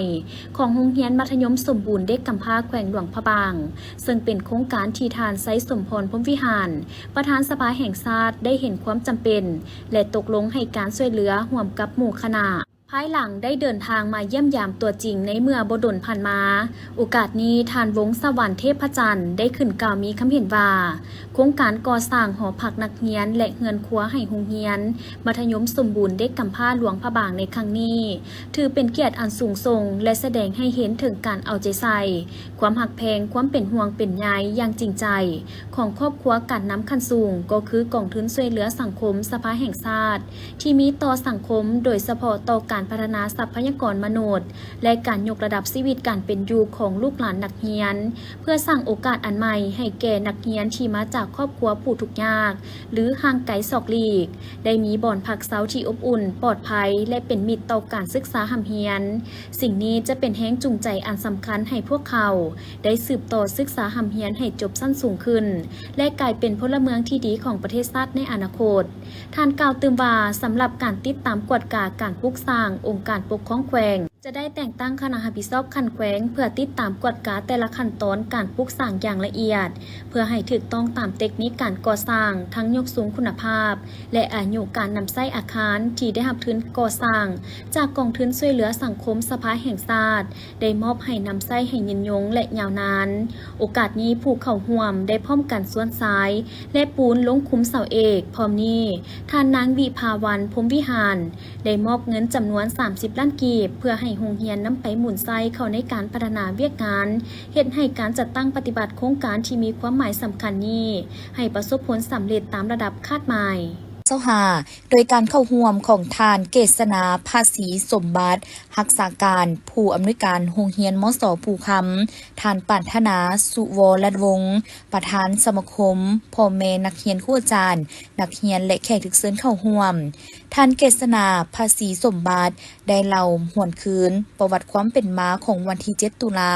ຂອງໂຮງຮຽນມັດທະຍົມສົມບູນເດັກກຳພ້າແຂວງຫຼວງພະບາງ, ເຊິ່ງເປັນໂຄງການທີ່ທ່ານ ໄຊສົມພອນ ພົມວິຫານ ປະທານສະພາແຫ່ງຊາດ ໄດ້ເຫັນຄວາມຈຳເປັນ ແລະ ຕົກລົງໃຫ້ການຊ່ວຍເຫຼືອຮ່ວມກັບໝູ່ຄະນະ. ພາຍຫຼັງໄດ້ເດີນທາງມາຢ້ຽມຢາມຕົວຈິງໃນເມື່ອບໍ່ດົນຜ່ານມາ, ໂອກາດນີ້ ທ່ານ ວົງສະຫວັນ ເທບພະຈັນ ໄດ້ຂຶ້ນກ່າວມີຄຳເຫັນວ່າ ໂຄງການກໍ່ສ້າງຫໍພັກນັກຮຽນ ແລະ ເຮືອນຄົວໃຫ້ໂຮງຮຽນມັດທະຍົມສົມບູນເດັກກຳພ້າຫຼວງພະບາງໃນຄັ້ງນີ້ ຖືເປັນກຽດອັນສູງສົ່ງ ແລະ ສະແດງໃຫ້ເຫັນເຖິງການເອົາໃຈໃສ່, ຄວາມຮັກແພງ, ຄວາມເປັນຫ່ວງເປັນໃຍຢ່າງຈິງໃຈຂອງຄອບຄົວການນຳຂັ້ນສູງ, ກໍຄືກອງທຶນຊ່ວຍເຫຼືອສັງຄົມສະພາແຫ່ງຊາດ ທີ່ມີຕໍ່ສັງຄົມ, ໂດຍສະເພາະຕໍ່ການພັດທະນາຊັບພະຍາກອນມະນຸດ ແລະ ການຍົກລະດັບຊີວິດການເປັນຢູ່ຂອງລູກຫຼານນັກຮຽນ, ເພື່ອສ້າງໂອກາດອັນໃໝ່ໃຫ້ແກ່ນັກຮຽນທີ່ມາຈາກຄອບຄົວຜູ້ທຸກຍາກ ຫຼື ຫ່າງໄກສອກຫຼີກ, ໄດ້ມີບ່ອນພັກເຊົາທີ່ອົບອຸ່ນ, ປອດໄພ ແລະ ເປັນມິດຕໍ່ການສຶກສາຮ່ຳຮຽນ. ສິ່ງນີ້ຈະເປັນແຮງຈູງໃຈອັນສຳຄັນໃຫ້ພວກເຂົາໄດ້ສືບຕໍ່ສຶກສາຮ່ຳຮຽນໃຫ້ຈົບຊັ້ນສູງຂຶ້ນ ແລະ ກາຍເປັນພົນລະເມືອງທີ່ດີຂອງປະເທດຊາດໃນອະນາຄົດ. ທ່ານກ່າວຕື່ມວ່າ, ສຳລັບການຕິດຕາມກວດກາການປຸກສ້າງ, ອົງການປົກຄອງແຂວງຈະໄດ້ແຕ່ງຕັ້ງຄະນະຮັບຜິດຊອບຂັ້ນແຂວງ ເພື່ອຕິດຕາມກວດກາແຕ່ລະຂັ້ນຕອນການປຸກສ້າງຢ່າງລະອຽດ, ເພື່ອໃຫ້ຖືກຕ້ອງຕາມເຕັກນິກການກໍ່ສ້າງ, ທັງຍົກສູງຄຸນນະພາບ ແລະ ອາຍຸການນຳໃຊ້ອາຄານທີ່ໄດ້ຮັບທຶນກໍ່ສ້າງຈາກກອງທຶນຊ່ວຍເຫຼືອສັງຄົມສະພາແຫ່ງຊາດ ໄດ້ມອບໃຫ້ນຳໃຊ້ໃຫ້ຍືນຍົງ ແລະ ຍາວນານ. ໂອກາດນີ້ ຜູ້ເຂົ້າຮ່ວມໄດ້ພ້ອມກັນຊວນຊາຍ ແລະ ປູນລົງຄຸມເສົາເອກ. ພ້ອມນີ້ ທ່ານນາງ ວິພາວັນ ພົມວິຫານ ໄດ້ມອບເງິນຈຳນວນສາມສິບລ້ານກີບ ເພື່ອໃຫ້ໂຮງຮຽນນຳໄປໝູນໃຊ້ເຂົ້າໃນການພັດທະນາວຽກງານ, ເຮັດໃຫ້ການຈັດຕັ້ງປະຕິບັດໂຄງການທີ່ມີຄວາມໝາຍສຳຄັນນີ້ ໃຫ້ປະສົບຜົນສຳເລັດຕາມລະດັບຄາດໝາຍ. ໂດຍການເຂົ້າຮ່ວມຂອງທ່ານ ເກດສະໜາ ພະສີສົມບັດ ຮັກສາການຜູ້ອຳນວຍການໂຮງຮຽນ ມສ ພູຄຳ, ທ່ານ ປານທະນາ ສຸວໍລັດວົງ ປະທານສະມາຄົມພໍ່ແມ່ນັກຮຽນ, ຄູອາຈານ, ນັກຮຽນ ແລະ ແຂກຖືກເຊີນເຂົ້າຮ່ວມ. ທ່ານ ເກດສະໜາ ພະສີສົມບັດ ໄດ້ເລົ່າຫວນຄືນປະຫວັດຄວາມເປັນມາຂອງວັນທີເຈັດ ຕຸລາ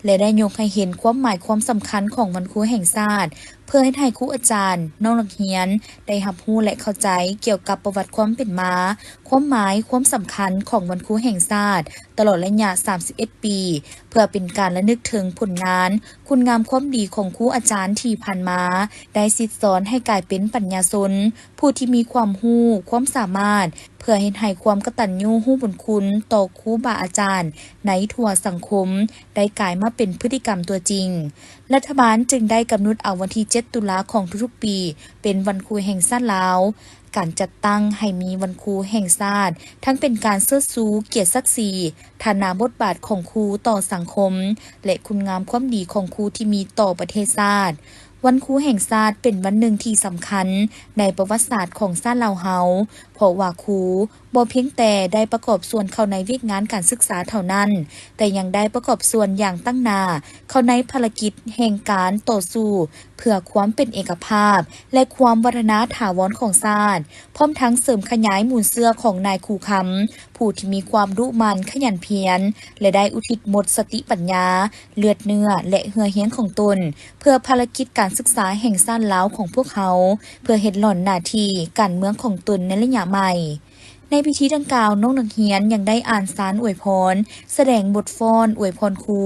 ແລະ ໄດ້ຍົກໃຫ້ເຫັນຄວາມໝາຍຄວາມສຳຄັນຂອງວັນຄູແຫ່ງຊາດ ເພື່ອເຮັດໃຫ້ຄູອາຈານ, ນ້ອງນັກຮຽນ ໄດ້ຮັບຮູ້ ແລະ ເຂົ້າໃຈກ່ຽວກັບປະຫວັດຄວາມເປັນມາ, ຄວາມໝາຍ, ຄວາມສຳຄັນຂອງວັນຄູແຫ່ງຊາດ ຕະຫຼອດໄລຍະສາມສິບເອັດປີ, ເພື່ອເປັນການລະນຶກເຖິງຜົນງານ, ຄຸນງາມຄວາມດີຂອງຄູອາຈານທີ່ຜ່ານມາ ໄດ້ສິດສອນໃຫ້ກາຍເປັນປັນຍາຊົນ ຜູ້ທີ່ມີຄວາມຮູ້, ຄວາມສາມາດ, ເພື່ອເຮັດໃຫ້ຄວາມກະຕັນຍູຮູ້ບຸນຄຸນຕໍ່ຄູບາອາຈານໃນທົ່ວສັງຄົມ ໄດ້ກາຍມາເປັນພຶດຕິກຳຕົວຈິງ. ລັດຖະບານຈຶ່ງໄດ້ກຳນົດເອົາວັນທີເຈັດ ຕຸລາຂອງທຸກໆປີ ເປັນວັນຄູແຫ່ງຊາດລາວ. ການຈັດຕັ້ງໃຫ້ມີວັນຄູແຫ່ງຊາດ ທັງເປັນການເຊີດຊູກຽດສັກສີ, ຖານະບົດບາດຂອງຄູຕໍ່ສັງຄົມ ແລະ ຄຸນງາມຄວາມດີຂອງຄູທີ່ມີຕໍ່ປະເທດຊາດ. ວັນຄູແຫ່ງຊາດເປັນວັນໜຶ່ງທີ່ສຳຄັນໃນປະຫວັດສາດຂອງຊາດລາວເຮົາ, ເພາະວ່າຄູບໍ່ພຽງແຕ່ໄດ້ປະກອບສ່ວນເຂົ້າໃນວຽກງານການສຶກສາເທົ່ານັ້ນ, ແຕ່ຍັງໄດ້ປະກອບສ່ວນຢ່າງຕັ້ງໜ້າເຂົ້າໃນພາລະກິດແຫ່ງການຕໍ່ສູ້ເພື່ອຄວາມເປັນເອກະພາບ ແລະ ຄວາມວັດທະນາຖາວອນຂອງຊາດ, ພ້ອມທັງເສີມຂະຫຍາຍມູນເຊື້ອຂອງນາຍຄູຄຳ ຜູ້ທີ່ມີຄວາມດຸໝັ່ນຂະຫຍັນພຽນ ແລະ ໄດ້ອຸທິດໝົດສະຕິປັນຍາ, ເລືອດເນື້ອ ແລະ ເຫື່ອແຮງຂອງຕົນ ເພື່ອພາລະກິດການສຶກສາແຫ່ງຊາດລາວຂອງພວກເຮົາ, ເພື່ອເຮັດຫຼ້ອນໜ້າທີ່ການເມືອງຂອງຕົນໃນໄລຍະໃໝ່. ໃນພິທີດັ່ງກ່າວ, ນ້ອງນັກຮຽນຍັງໄດ້ອ່ານສານອວຍພອນ, ສະແດງບົດຟ້ອນອວຍພອນຄູ,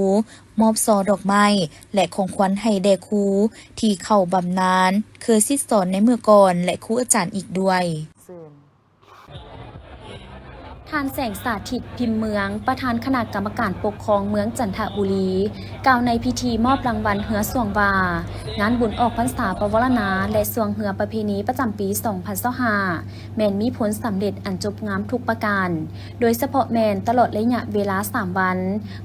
ມອບຊໍ່ດອກໄມ້ ແລະ ຂອງຂວັນໃຫ້ແດ່ຄູທີ່ເຂົ້າບຳນານ, ເຄີຍສິດສອນໃນເມື່ອກ່ອນ ແລະ ຄູອາຈານອີກດ້ວຍ. ທ່ານ ແສງສາທິດ ພິມເມືອງ, ປະທານຄະນະກຳມະການປົກຄອງເມືອງຈັນທະບູລີ, ກ່າວໃນພິທີມອບລາງວັນເຮືອຊ່ວງວ່າ, ງານບຸນອອກພັນສາປະວາລະນາ ແລະ ຊ່ວງເຮືອປະເພນີປະຈຳປີສອງພັນຊາວຫ້າ ແມ່ນມີຜົນສຳເລັດອັນຈົບງາມທຸກປະການ, ໂດຍສະເພາະແມ່ນຕະຫຼອດໄລຍະເວລາສາມວັນ,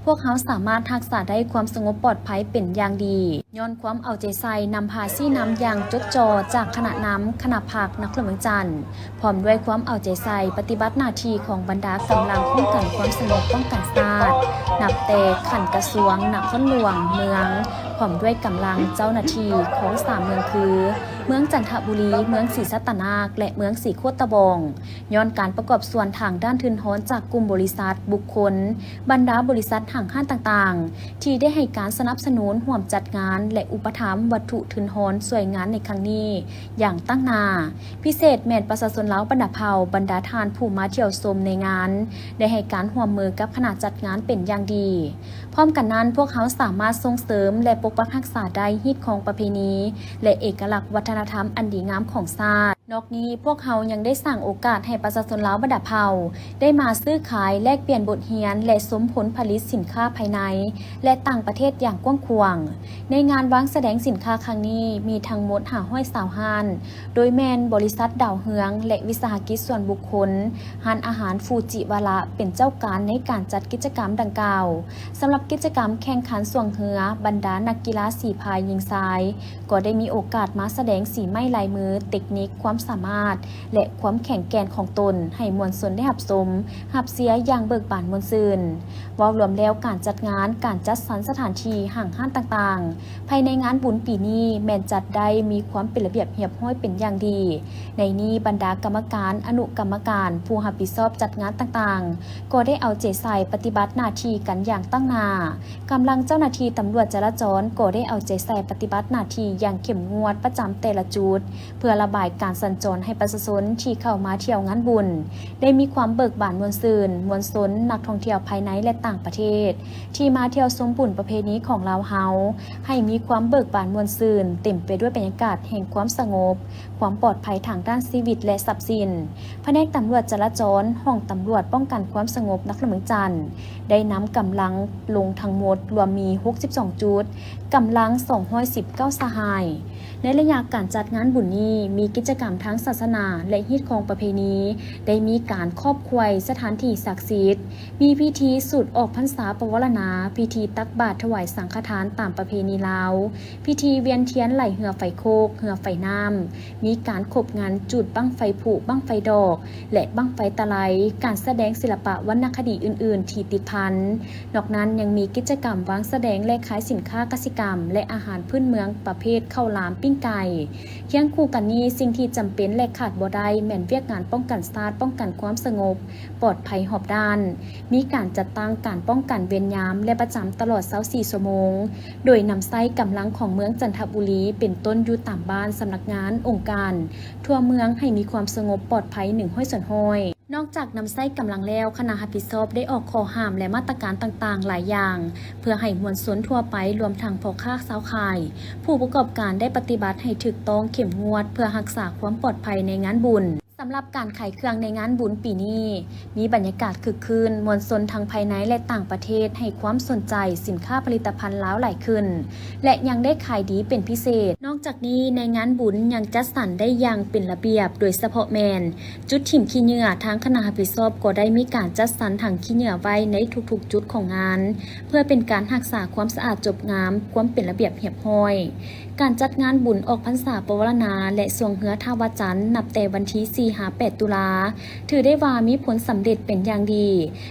ພວກເຮົາສາມາດຮັກສາໄດ້ຄວາມສະຫງົບປອດໄພເປັນຢ່າງດີ. ຍ້ອນຄວາມເອົາໃຈໃສ່ນຳພາຊີ້ນຳຢ່າງຈົດຈໍ່ຈາກຄະນະນຳ, ຄະນະພັກ, ນະຄອນຫຼວງວຽງຈັນ, ພ້ອມດ້ວຍຄວາມເອົາໃຈໃສ່ປະຕິບັດໜ້າທີ່ຂອງບັນດາກຳລັງປ້ອງກັນຄວາມສະຫງົບປ້ອງກັນຊາດ, ນັບແຕ່ຂັ້ນກະຊວງ, ນະຄອນຫຼວງ, ເມືອງ, ພ້ອມດ້ວຍກຳລັງເຈົ້າໜ້າທີ່ຂອງສາມເມືອງຄື ເມືອງຈັນທະບູລີ, ເມືອງສີສັດຕະນາກ ແລະ ເມືອງສີໂຄດຕະບອງ ຍ້ອນການປະກອບສ່ວນທາງດ້ານທຶນຮອນຈາກກຸ່ມບໍລິສັດ, ບຸກຄົນ, ບັນດາບໍລິສັດ, ຫ້າງຮ້ານຕ່າງໆ ທີ່ໄດ້ໃຫ້ການສະໜັບສະໜູນຮ່ວມຈັດງານ ແລະ ອຸປະຖຳວັດຖຸທຶນຮອນຊ່ວຍງານໃນຄັ້ງນີ້ຢ່າງຕັ້ງໜ້າ, ພິເສດແມ່ນປະຊາຊົນລາວບັນດາເຜົ່າ, ບັນດາທ່ານຜູ້ມາທ່ຽວຊົມໃນງານ ໄດ້ໃຫ້ການຮ່ວມມືກັບຄະນະຈັດງານເປັນຢ່າງດີ. ພ້ອມກັນນັ້ນ, ພວກເຮົາສາມາດສົ່ງເສີມ ແລະ ປົກປັກຮັກສາໄດ້ຮີດຄອງປະເພນີ ແລະ ເອກະລັກວັດທະນະທຳອັນດີງາມຂອງຊາດ. ນອກນີ້, ພວກເຮົາຍັງໄດ້ສ້າງໂອກາດໃຫ້ປະຊາຊົນລາວບັນດາເຜົ່າ ໄດ້ມາຊື້ຂາຍ, ແລກປ່ຽນບົດຮຽນ ແລະ ຊົມຜົນຜະລິດສິນຄ້າພາຍໃນ ແລະ ຕ່າງປະເທດຢ່າງກວ້າງຂວາງ. ໃນງານວາງສະແດງສິນຄ້າຄັ້ງນີ້ ມີທັງໝົດຫ້າຮ້ອຍຊາວຮ້ານ, ໂດຍແມ່ນບໍລິສັດດາວເຮືອງ ແລະ ວິສາຫະກິດສ່ວນບຸກຄົນ, ຮ້ານອາຫານຟູຈິວາລະ ເປັນເຈົ້າການໃນການຈັດກິດຈະກຳດັ່ງກ່າວ. ສຳລັບກິດຈະກຳແຂ່ງຂັນຊ່ວງເຮືອ, ບັນດານັກກິລາສີພາຍຍິງຊາຍ ກໍໄດ້ມີໂອກາດມາສະແດງສີໄມ້ລາຍມື, ເຕັກນິກ, ຄວາມສາມາດ ແລະ ຄວາມແຂງແກ່ນຂອງຕົນ ໃຫ້ມວນຊົນໄດ້ຮັບຊົມ, ຮັບເຊຍຢ່າງເບີກບານມ່ວນຊື່ນ. ເວົ້າລວມແລ້ວ, ການຈັດງານ, ການຈັດສັນສະຖານທີ່, ຫ້າງຮ້ານຕ່າງໆ ພາຍໃນງານບຸນປີນີ້ແມ່ນຈັດໄດ້ມີຄວາມເປັນລະບຽບຮຽບຮ້ອຍເປັນຢ່າງດີ. ໃນນີ້ບັນດາກຳມະການ, ອະນຸກຳມະການ, ຜູ້ຮັບຜິດຊອບຈັດງານຕ່າງໆ ກໍໄດ້ເອົາໃຈໃສ່ປະຕິບັດໜ້າທີ່ກັນຢ່າງຕັ້ງໜ້າ. ກຳລັງເຈົ້າໜ້າທີ່ຕຳຫຼວດຈະລາຈອນກໍໄດ້ເອົາໃຈໃສ່ປະຕິບັດໜ້າທີ່ຢ່າງເຂັ້ມງວດປະຈຳແຕ່ລະຈຸດ ເພື່ອລະບາຍການສັນຈອນໃຫ້ປະຊາຊົນທີ່ເຂົ້າມາທ່ຽວງານບຸນ ໄດ້ມີຄວາມເບີກບານມ່ວນຊື່ນ. ມວນຊົນ, ນັກທ່ອງທ່ຽວພາຍໃນ ແລະ ຕ່າງປະເທດ ທີ່ມາທ່ຽວຊົມບຸນປະເພນີຂອງລາວເຮົາ ໃຫ້ມີຄວາມເບີກບານມ່ວນຊື່ນ, ເຕັມໄປດ້ວຍບັນຍາກາດແຫ່ງຄວາມສະຫງົບ, ຄວາມປອດໄພທາງດ້ານຊີວິດ ແລະ ຊັບສິນ. ພະແນກຕຳຫຼວດຈະລາຈອອນ, ຫ້ອງຕຳຫຼວດປ້ອງກັນຄວາມສະຫງົບນະຄອນຫຼວງວຽງຈັນ ໄດ້ນຳກຳລັງລົງທັງໝົດລວມມີຫົກສິບສອງຈຸດ, ກຳລັງສອງຮ້ອຍສິບເກົ້າສະຫາຍ. ໃນໄລຍະການຈັດງານບຸນນີ້ ມີກິດຈະກຳທາງສາສະໜາ ແລະ ຮີດຄອງປະເພນີ, ໄດ້ມີການຂອບຂວາຍສະຖານທີ່ສັກສິດ, ມີພິທີສູດອອກພັນສາປະວາລະນາ, ພິທີຕັກບາດຖວາຍສັງຄະທານຕາມປະເພນີລາວ, ພິທີວຽນທຽນໄຫຼເຮືອໄຟໂຄກ, ເຮືອໄຟນ້ຳ, ມີການຄົບງັນຈູດບັ້ງໄຟຜຸ, ບັ້ງໄຟດອກ ແລະ ບັ້ງໄຟຕະໄລ, ການສະແດງສິລະປະວັນນະຄະດີອື່ນໆທີ່ຕິດພັນ. ນອກນັ້ນຍັງມີກິດຈະກຳວາງສະແດງ ແລະ ຂາຍສິນຄ້າກະສິກຳ ແລະ ອາຫານພື້ນເມືອງປະເພດເຂົ້າຫຼາມ, ປີ້ງໄກ່. ຄຽງຄູ່ກັນນີ້, ສິ່ງທີ່ຈຳເປັນ ແລະ ຂາດບໍ່ໄດ້ແມ່ນວຽກງານປ້ອງກັນຊາດ, ປ້ອງກັນຄວາມສະຫງົບ, ປອດໄພຮອບດ້ານ, ມີການຈັດຕັ້ງການປ້ອງກັນເວນຍາມ ແລະ ປະຈຳຕະຫຼອດຊາວສີ່ຊົ່ວໂມງ, ໂດຍນຳໃຊ້ກຳລັງຂອງເມືອງຈັນທະບູລີ ເປັນຕົ້ນຢູ່ຕາມບ້ານ, ສຳນັກງານ, ອົງການ ທົ່ວເມືອງໃຫ້ມີຄວາມສະຫງົບປອດໄພໜຶ່ງຮ້ອຍສ່ວນຮ້ອຍ. ນອກຈາກນຳໃຊ້ກຳລັງແລ້ວ, ຄະນະຮັບຜິດຊອບໄດ້ອອກຂໍ້ຫ້າມ ແລະ ມາດຕະການຕ່າງໆຫຼາຍຢ່າງ ເພື່ອໃຫ້ມວນຊົນທົ່ວໄປ, ລວມທັງພໍ່ຄ້າຊາວຂາຍ, ຜູ້ປະກອບການໄດ້ປະຕິບັດໃຫ້ຖືກຕ້ອງເຂັ້ມງວດ ເພື່ອຮັກສາຄວາມປອດໄພໃນງານບຸນ. ສຳລັບການຂາຍເຄື່ອງໃນງານບຸນປີນີ້ ມີບັນຍາກາດຄຶກຄື້ນ, ມວນຊົນທັງພາຍໃນ ແລະ ຕ່າງປະເທດໃຫ້ຄວາມສົນໃຈສິນຄ້າຜະລິດຕະພັນລາວຫຼາຍຂຶ້ນ ແລະ ຍັງໄດ້ຂາຍດີເປັນພິເສດ. ນອກຈາກນີ້, ໃນງານບຸນຍັງຈັດສັນໄດ້ຢ່າງເປັນລະບຽບ, ໂດຍສະເພາະແມ່ນຈຸດຖິ້ມຂີ້ເຫຍື້ອ, ທາງຄະນະຮັບຜິດຊອບກໍໄດ້ມີການຈັດສັນຖັງຂີ້ເຫຍື້ອໄວ້ໃນທຸກໆຈຸດຂອງງານ ເພື່ອເປັນການຮັກສາຄວາມສະອາດຈົບງາມ, ຄວາມເປັນລະບຽບຮຽບຮ້ອຍ. ການຈັດງານບຸນອອກພັນສາປະວາລະນາ ແລະ ຊ່ວງເຮືອທ່າວາຈັນ ນັບແຕ່ວັນທີສີ່ຫາແປດຕຸລາ ຖືໄດ້ວ່າມີຜົນສຳເລັດເປັນຢ່າງດີ,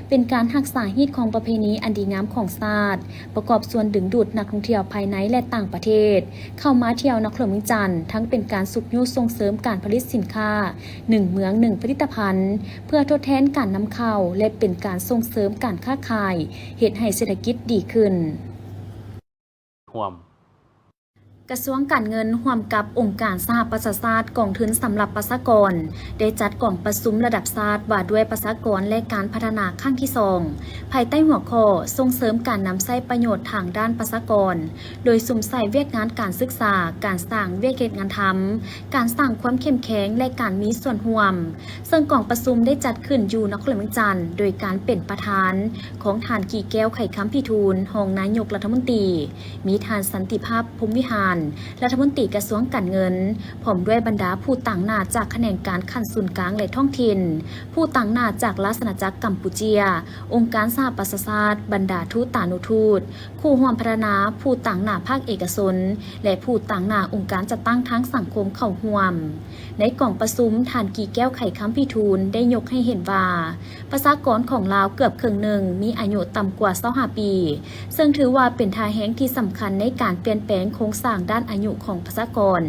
ເປັນການຮັກສາຮີດຄອງປະເພນີອັນດີງາມຂອງຊາດ, ປະກອບສ່ວນດຶງດູດນັກທ່ອງທ່ຽວພາຍໃນ ແລະ ຕ່າງປະເທດ ເຂົ້າມາທ່ຽວນະຄອນຫຼວງວຽງຈັນ, ທັງເປັນການຊຸກຍູ້ສົ່ງເສີມການຜະລິດສິນຄ້າໜຶ່ງເມືອງໜຶ່ງຜະລິດຕະພັນ ເພື່ອທົດແທນການນຳເຂົ້າ ແລະ ເປັນການສົ່ງເສີມການຄ້າຂາຍ, ເຮັດໃຫ້ເສດຖະກິດດີຂຶ້ນ. ຮ່ວມ. ກະຊວງການເງິນຮ່ວມກັບອົງການສະຫະປະຊາຊາດ ກອງທຶນສຳລັບປະຊາກອນ ໄດ້ຈັດກອງປະຊຸມລະດັບຊາດວ່າດ້ວຍປະຊາກອນ ແລະ ການພັດທະນາຄັ້ງທີສອງ ພາຍໃຕ້ຫົວຂໍ້ ສົ່ງເສີມການນຳໃຊ້ປະໂຫຍດທາງດ້ານປະຊາກອນ, ໂດຍສຸມໃສ່ວຽກງານການສຶກສາ, ການສ້າງວຽກເຮັດງານທຳ, ການສ້າງຄວາມເຂັ້ມແຂງ ແລະ ການມີສ່ວນຮ່ວມ. ເຊິ່ງກອງປະຊຸມໄດ້ຈັດຂຶ້ນຢູ່ນະຄອນຫຼວງວຽງຈັນ ໂດຍການເປັນປະທານຂອງທ່ານ ກີແກ້ວ ໄຂຄຳພິທູນ ຮອງນາຍົກລັດຖະມົນຕີ, ມີທ່ານ ສັນຕິພາບ ພົມວິຫານ ລັດຖະມົນຕີກະຊວງການເງິນ, ພ້ອມດ້ວຍບັນດາຜູ້ຕາງໜ້າຈາກຂະແໜງການຂັ້ນສູນກາງ ແລະ ທ້ອງຖິ່ນ, ຜູ້ຕາງໜ້າຈາກລາຊະອານາຈັກກຳປູເຈຍ, ອົງການສະຫະປະຊາຊາດ, ບັນດາທູຕານຸທູດ, ຄູ່ຮ່ວມພັດທະນາ, ຜູ້ຕາງໜ້າພາກເອກະຊົນ ແລະ ຜູ້ຕາງໜ້າອົງການຈັດຕັ້ງທາງສັງຄົມເຂົ້າຮ່ວມ. ໃນກອງປະຊຸມ, ທ່ານ ກີແກ້ວ ໄຂຄຳພິທູນ ໄດ້ຍົກໃຫ້ເຫັນວ່າ ປະຊາກອນຂອງລາວເກືອບເຄິ່ງໜຶ່ງມີອາຍຸຕ່ຳກວ່າຊາວຫ້າປີ, ເຊິ່ງຖືວ່າເປັນທ່າແຮງທີ່ສຳຄັນໃນການປ່ຽນແປງໂຄງສ້າງ ດ້ານອາຍຸຂອງປະຊາກອນ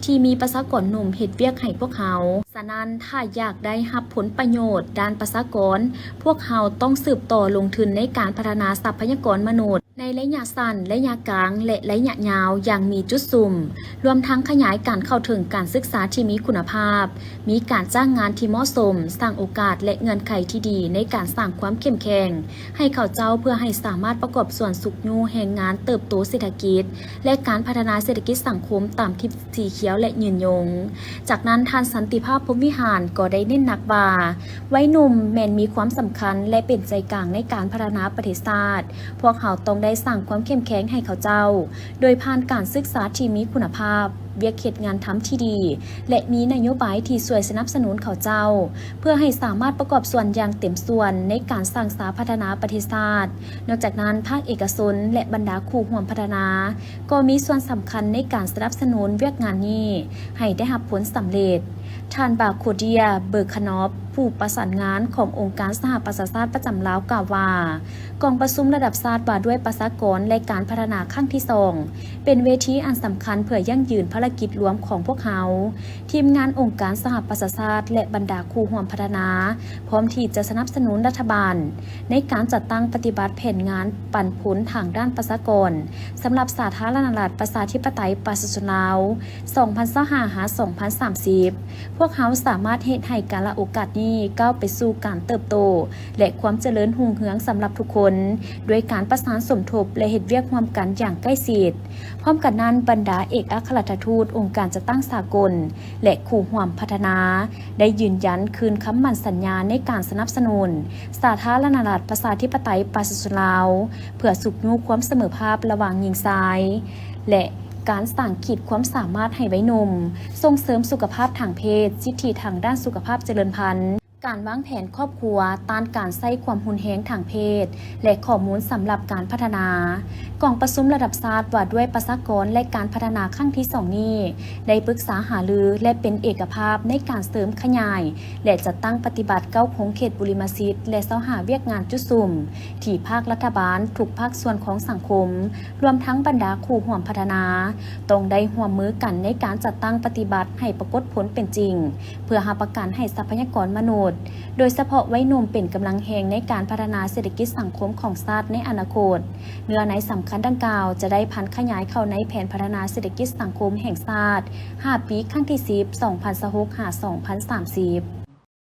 ທີ່ມີປະຊາກອນໜຸ່ມເຮັດວຽກໃຫ້ພວກເຮົາ. ສະນັ້ນ, ຖ້າຢາກໄດ້ຮັບຜົນປະໂຫຍດດ້ານປະຊາກອນ, ພວກເຮົາຕ້ອງສືບຕໍ່ລົງທຶນໃນການພັດທະນາຊັບພະຍາກອນມະນຸດ ໃນໄລຍະສັ້ນ, ໄລຍະກາງ ແລະ ໄລຍະຍາວຢ່າງມີຈຸດສຸມ, ລວມທັງຂະຫຍາຍການເຂົ້າເຖິງການສຶກສາທີ່ມີຄຸນນະພາບ, ມີການຈ້າງງານທີ່ເໝາະສົມ, ສ້າງໂອກາດ ແລະ ເງື່ອນໄຂທີ່ດີໃນການສ້າງຄວາມເຂັ້ມແຂງໃຫ້ເຂົາເຈົ້າ ເພື່ອໃຫ້ສາມາດປະກອບສ່ວນຊຸກຍູ້ແຮງງານເຕີບໂຕເສດຖະກິດ ແລະ ການພັດທະນາເສດຖະກິດສັງຄົມຕາມທິດສີຂຽວ ແລະ ຍືນຍົງ. ຈາກນັ້ນ, ທ່ານ ສັນຕິພາບ ພົມວິຫານ ກໍໄດ້ເນັ້ນໜັກວ່າ ໄວໜຸ່ມແມ່ນມີຄວາມສຳຄັນ ແລະ ເປັນໃຈກາງໃນການພັດທະນາປະເທດຊາດ. ພວກເຮົາຕ້ອງໄດ້ສ້າງຄວາມເຂັ້ມແຂງໃຫ້ເຂົາເຈົ້າ ໂດຍຜ່ານການສຶກສາທີ່ມີຄຸນນະພາບ, ວຽກເຮັດງານທຳທີ່ດີ ແລະ ມີນະໂຍບາຍທີ່ຊ່ວຍສະໜັບສະໜູນເຂົາເຈົ້າ ເພື່ອໃຫ້ສາມາດປະກອບສ່ວນຢ່າງເຕັມສ່ວນໃນການສ້າງສາພັດທະນາປະເທດຊາດ. ນອກຈາກນັ້ນ, ພາກເອກະຊົນ ແລະ ບັນດາຄູ່ຮ່ວມພັດທະນາ ກໍມີສ່ວນສຳຄັນໃນການສະໜັບສະໜູນວຽກງານນີ້ໃຫ້ໄດ້ຮັບຜົນສຳເລັດ. ທ່ານ ບາໂຄເດຍ ເບີຄານອບ ຜູ້ປະສານງານຂອງອົງການສະຫະປະຊາຊາດປະຈຳລາວ ກ່າວວ່າ ກອງປະຊຸມລະດັບຊາດວ່າດ້ວຍປະຊາກອນ ແລະ ການພັດທະນາຄັ້ງທີສອງ ເປັນເວທີອັນສຳຄັນເພື່ອຢັ້ງຢືນພາລະກິດລວມຂອງພວກເຮົາ, ທີມງານອົງການສະຫະປະຊາຊາດ ແລະ ບັນດາຄູ່ຮ່ວມພັດທະນາ ພ້ອມທີ່ຈະສະໜັບສະໜູນລັດຖະບານໃນການຈັດຕັ້ງປະຕິບັດແຜນງານປັນຜົນທາງດ້ານປະຊາກອນ ສຳລັບສາທາລະນະລັດປະຊາທິປະໄຕປະຊາຊົນລາວ ສອງພັນຊາວຫ້າ ຫາ ສອງພັນສາມສິບ. ພວກເຮົາສາມາດເຮັດໃຫ້ກາລະໂອກາດນີ້ກ້າວໄປສູ່ການເຕີບໂຕ ແລະ ຄວາມຈະເລີນຮຸ່ງເຮືອງສຳລັບທຸກຄົນ ດ້ວຍການປະສານສົມທົບ ແລະ ເຮັດວຽກຮ່ວມກັນຢ່າງໃກ້ຊິດ. ພ້ອມກັນນັ້ນ, ບັນດາເອກອັກຄະລັດຖະທູດ, ອົງການຈັດຕັ້ງສາກົນ ແລະ ຄູ່ຮ່ວມພັດທະນາ ໄດ້ຢືນຢັນຄືນຄຳໝັ້ນສັນຍາໃນການສະໜັບສະໜູນສາທາລະນະລັດປະຊາທິປະໄຕປະຊາຊົນລາວ ເພື່ອຊຸກຍູ້ຄວາມສະເໝີພາບລະຫວ່າງຍິງຊາຍ ແລະ ການສ້າງຂີດຄວາມສາມາດໃຫ້ໄວໜຸ່ມ, ສົ່ງເສີມສຸຂະພາບທາງເພດ, ສິດທິທາງດ້ານສຸຂະພາບຈະເລີນພັນ, ການວາງແຜນຄອບຄົວ, ຕ້ານການໃຊ້ຄວາມຮຸນແຮງທາງເພດ ແລະ ຂໍ້ມູນສຳລັບການພັດທະນາ. ກອງປະຊຸມລະດັບຊາດວ່າດ້ວຍປະຊາກອນ ແລະ ການພັດທະນາຄັ້ງທີສອງນີ້ ໄດ້ປຶກສາຫາລື ແລະ ເປັນເອກະພາບໃນການເສີມຂະຫຍາຍ ແລະ ຈັດຕັ້ງປະຕິບັດເກົ້າຂົງເຂດບຸລິມະສິດ ແລະ ຊາວຫ້າວຽກງານຈຸດສຸມ ທີ່ພາກລັດຖະບານ, ທຸກພາກສ່ວນຂອງສັງຄົມ, ລວມທັງບັນດາຄູ່ຮ່ວມພັດທະນາ ຕ້ອງໄດ້ຮ່ວມມືກັນໃນການຈັດຕັ້ງປະຕິບັດໃຫ້ປາກົດຜົນເປັນຈິງ ເພື່ອຮັບປະກັນໃຫ້ຊັບພະຍາກອນມະນຸດ, ໂດຍສະເພາະໄວໜຸ່ມເປັນກຳລັງແຮງໃນການພັດທະນາເສດຖະກິດສັງຄົມຂອງຊາດໃນອະນາຄົດ. ເນື້ອໃນສຳຄັນດັ່ງກ່າວຈະໄດ້ຜັນຂະຫຍາຍເຂົ້າໃນແຜນພັດທະນາເສດຖະກິດສັງຄົມແຫ່ງຊາດ ຫ້າປີ ຄັ້ງທີສິບ ສອງພັນຊາວຫົກ ຫາ ສອງພັນສາມສິບ.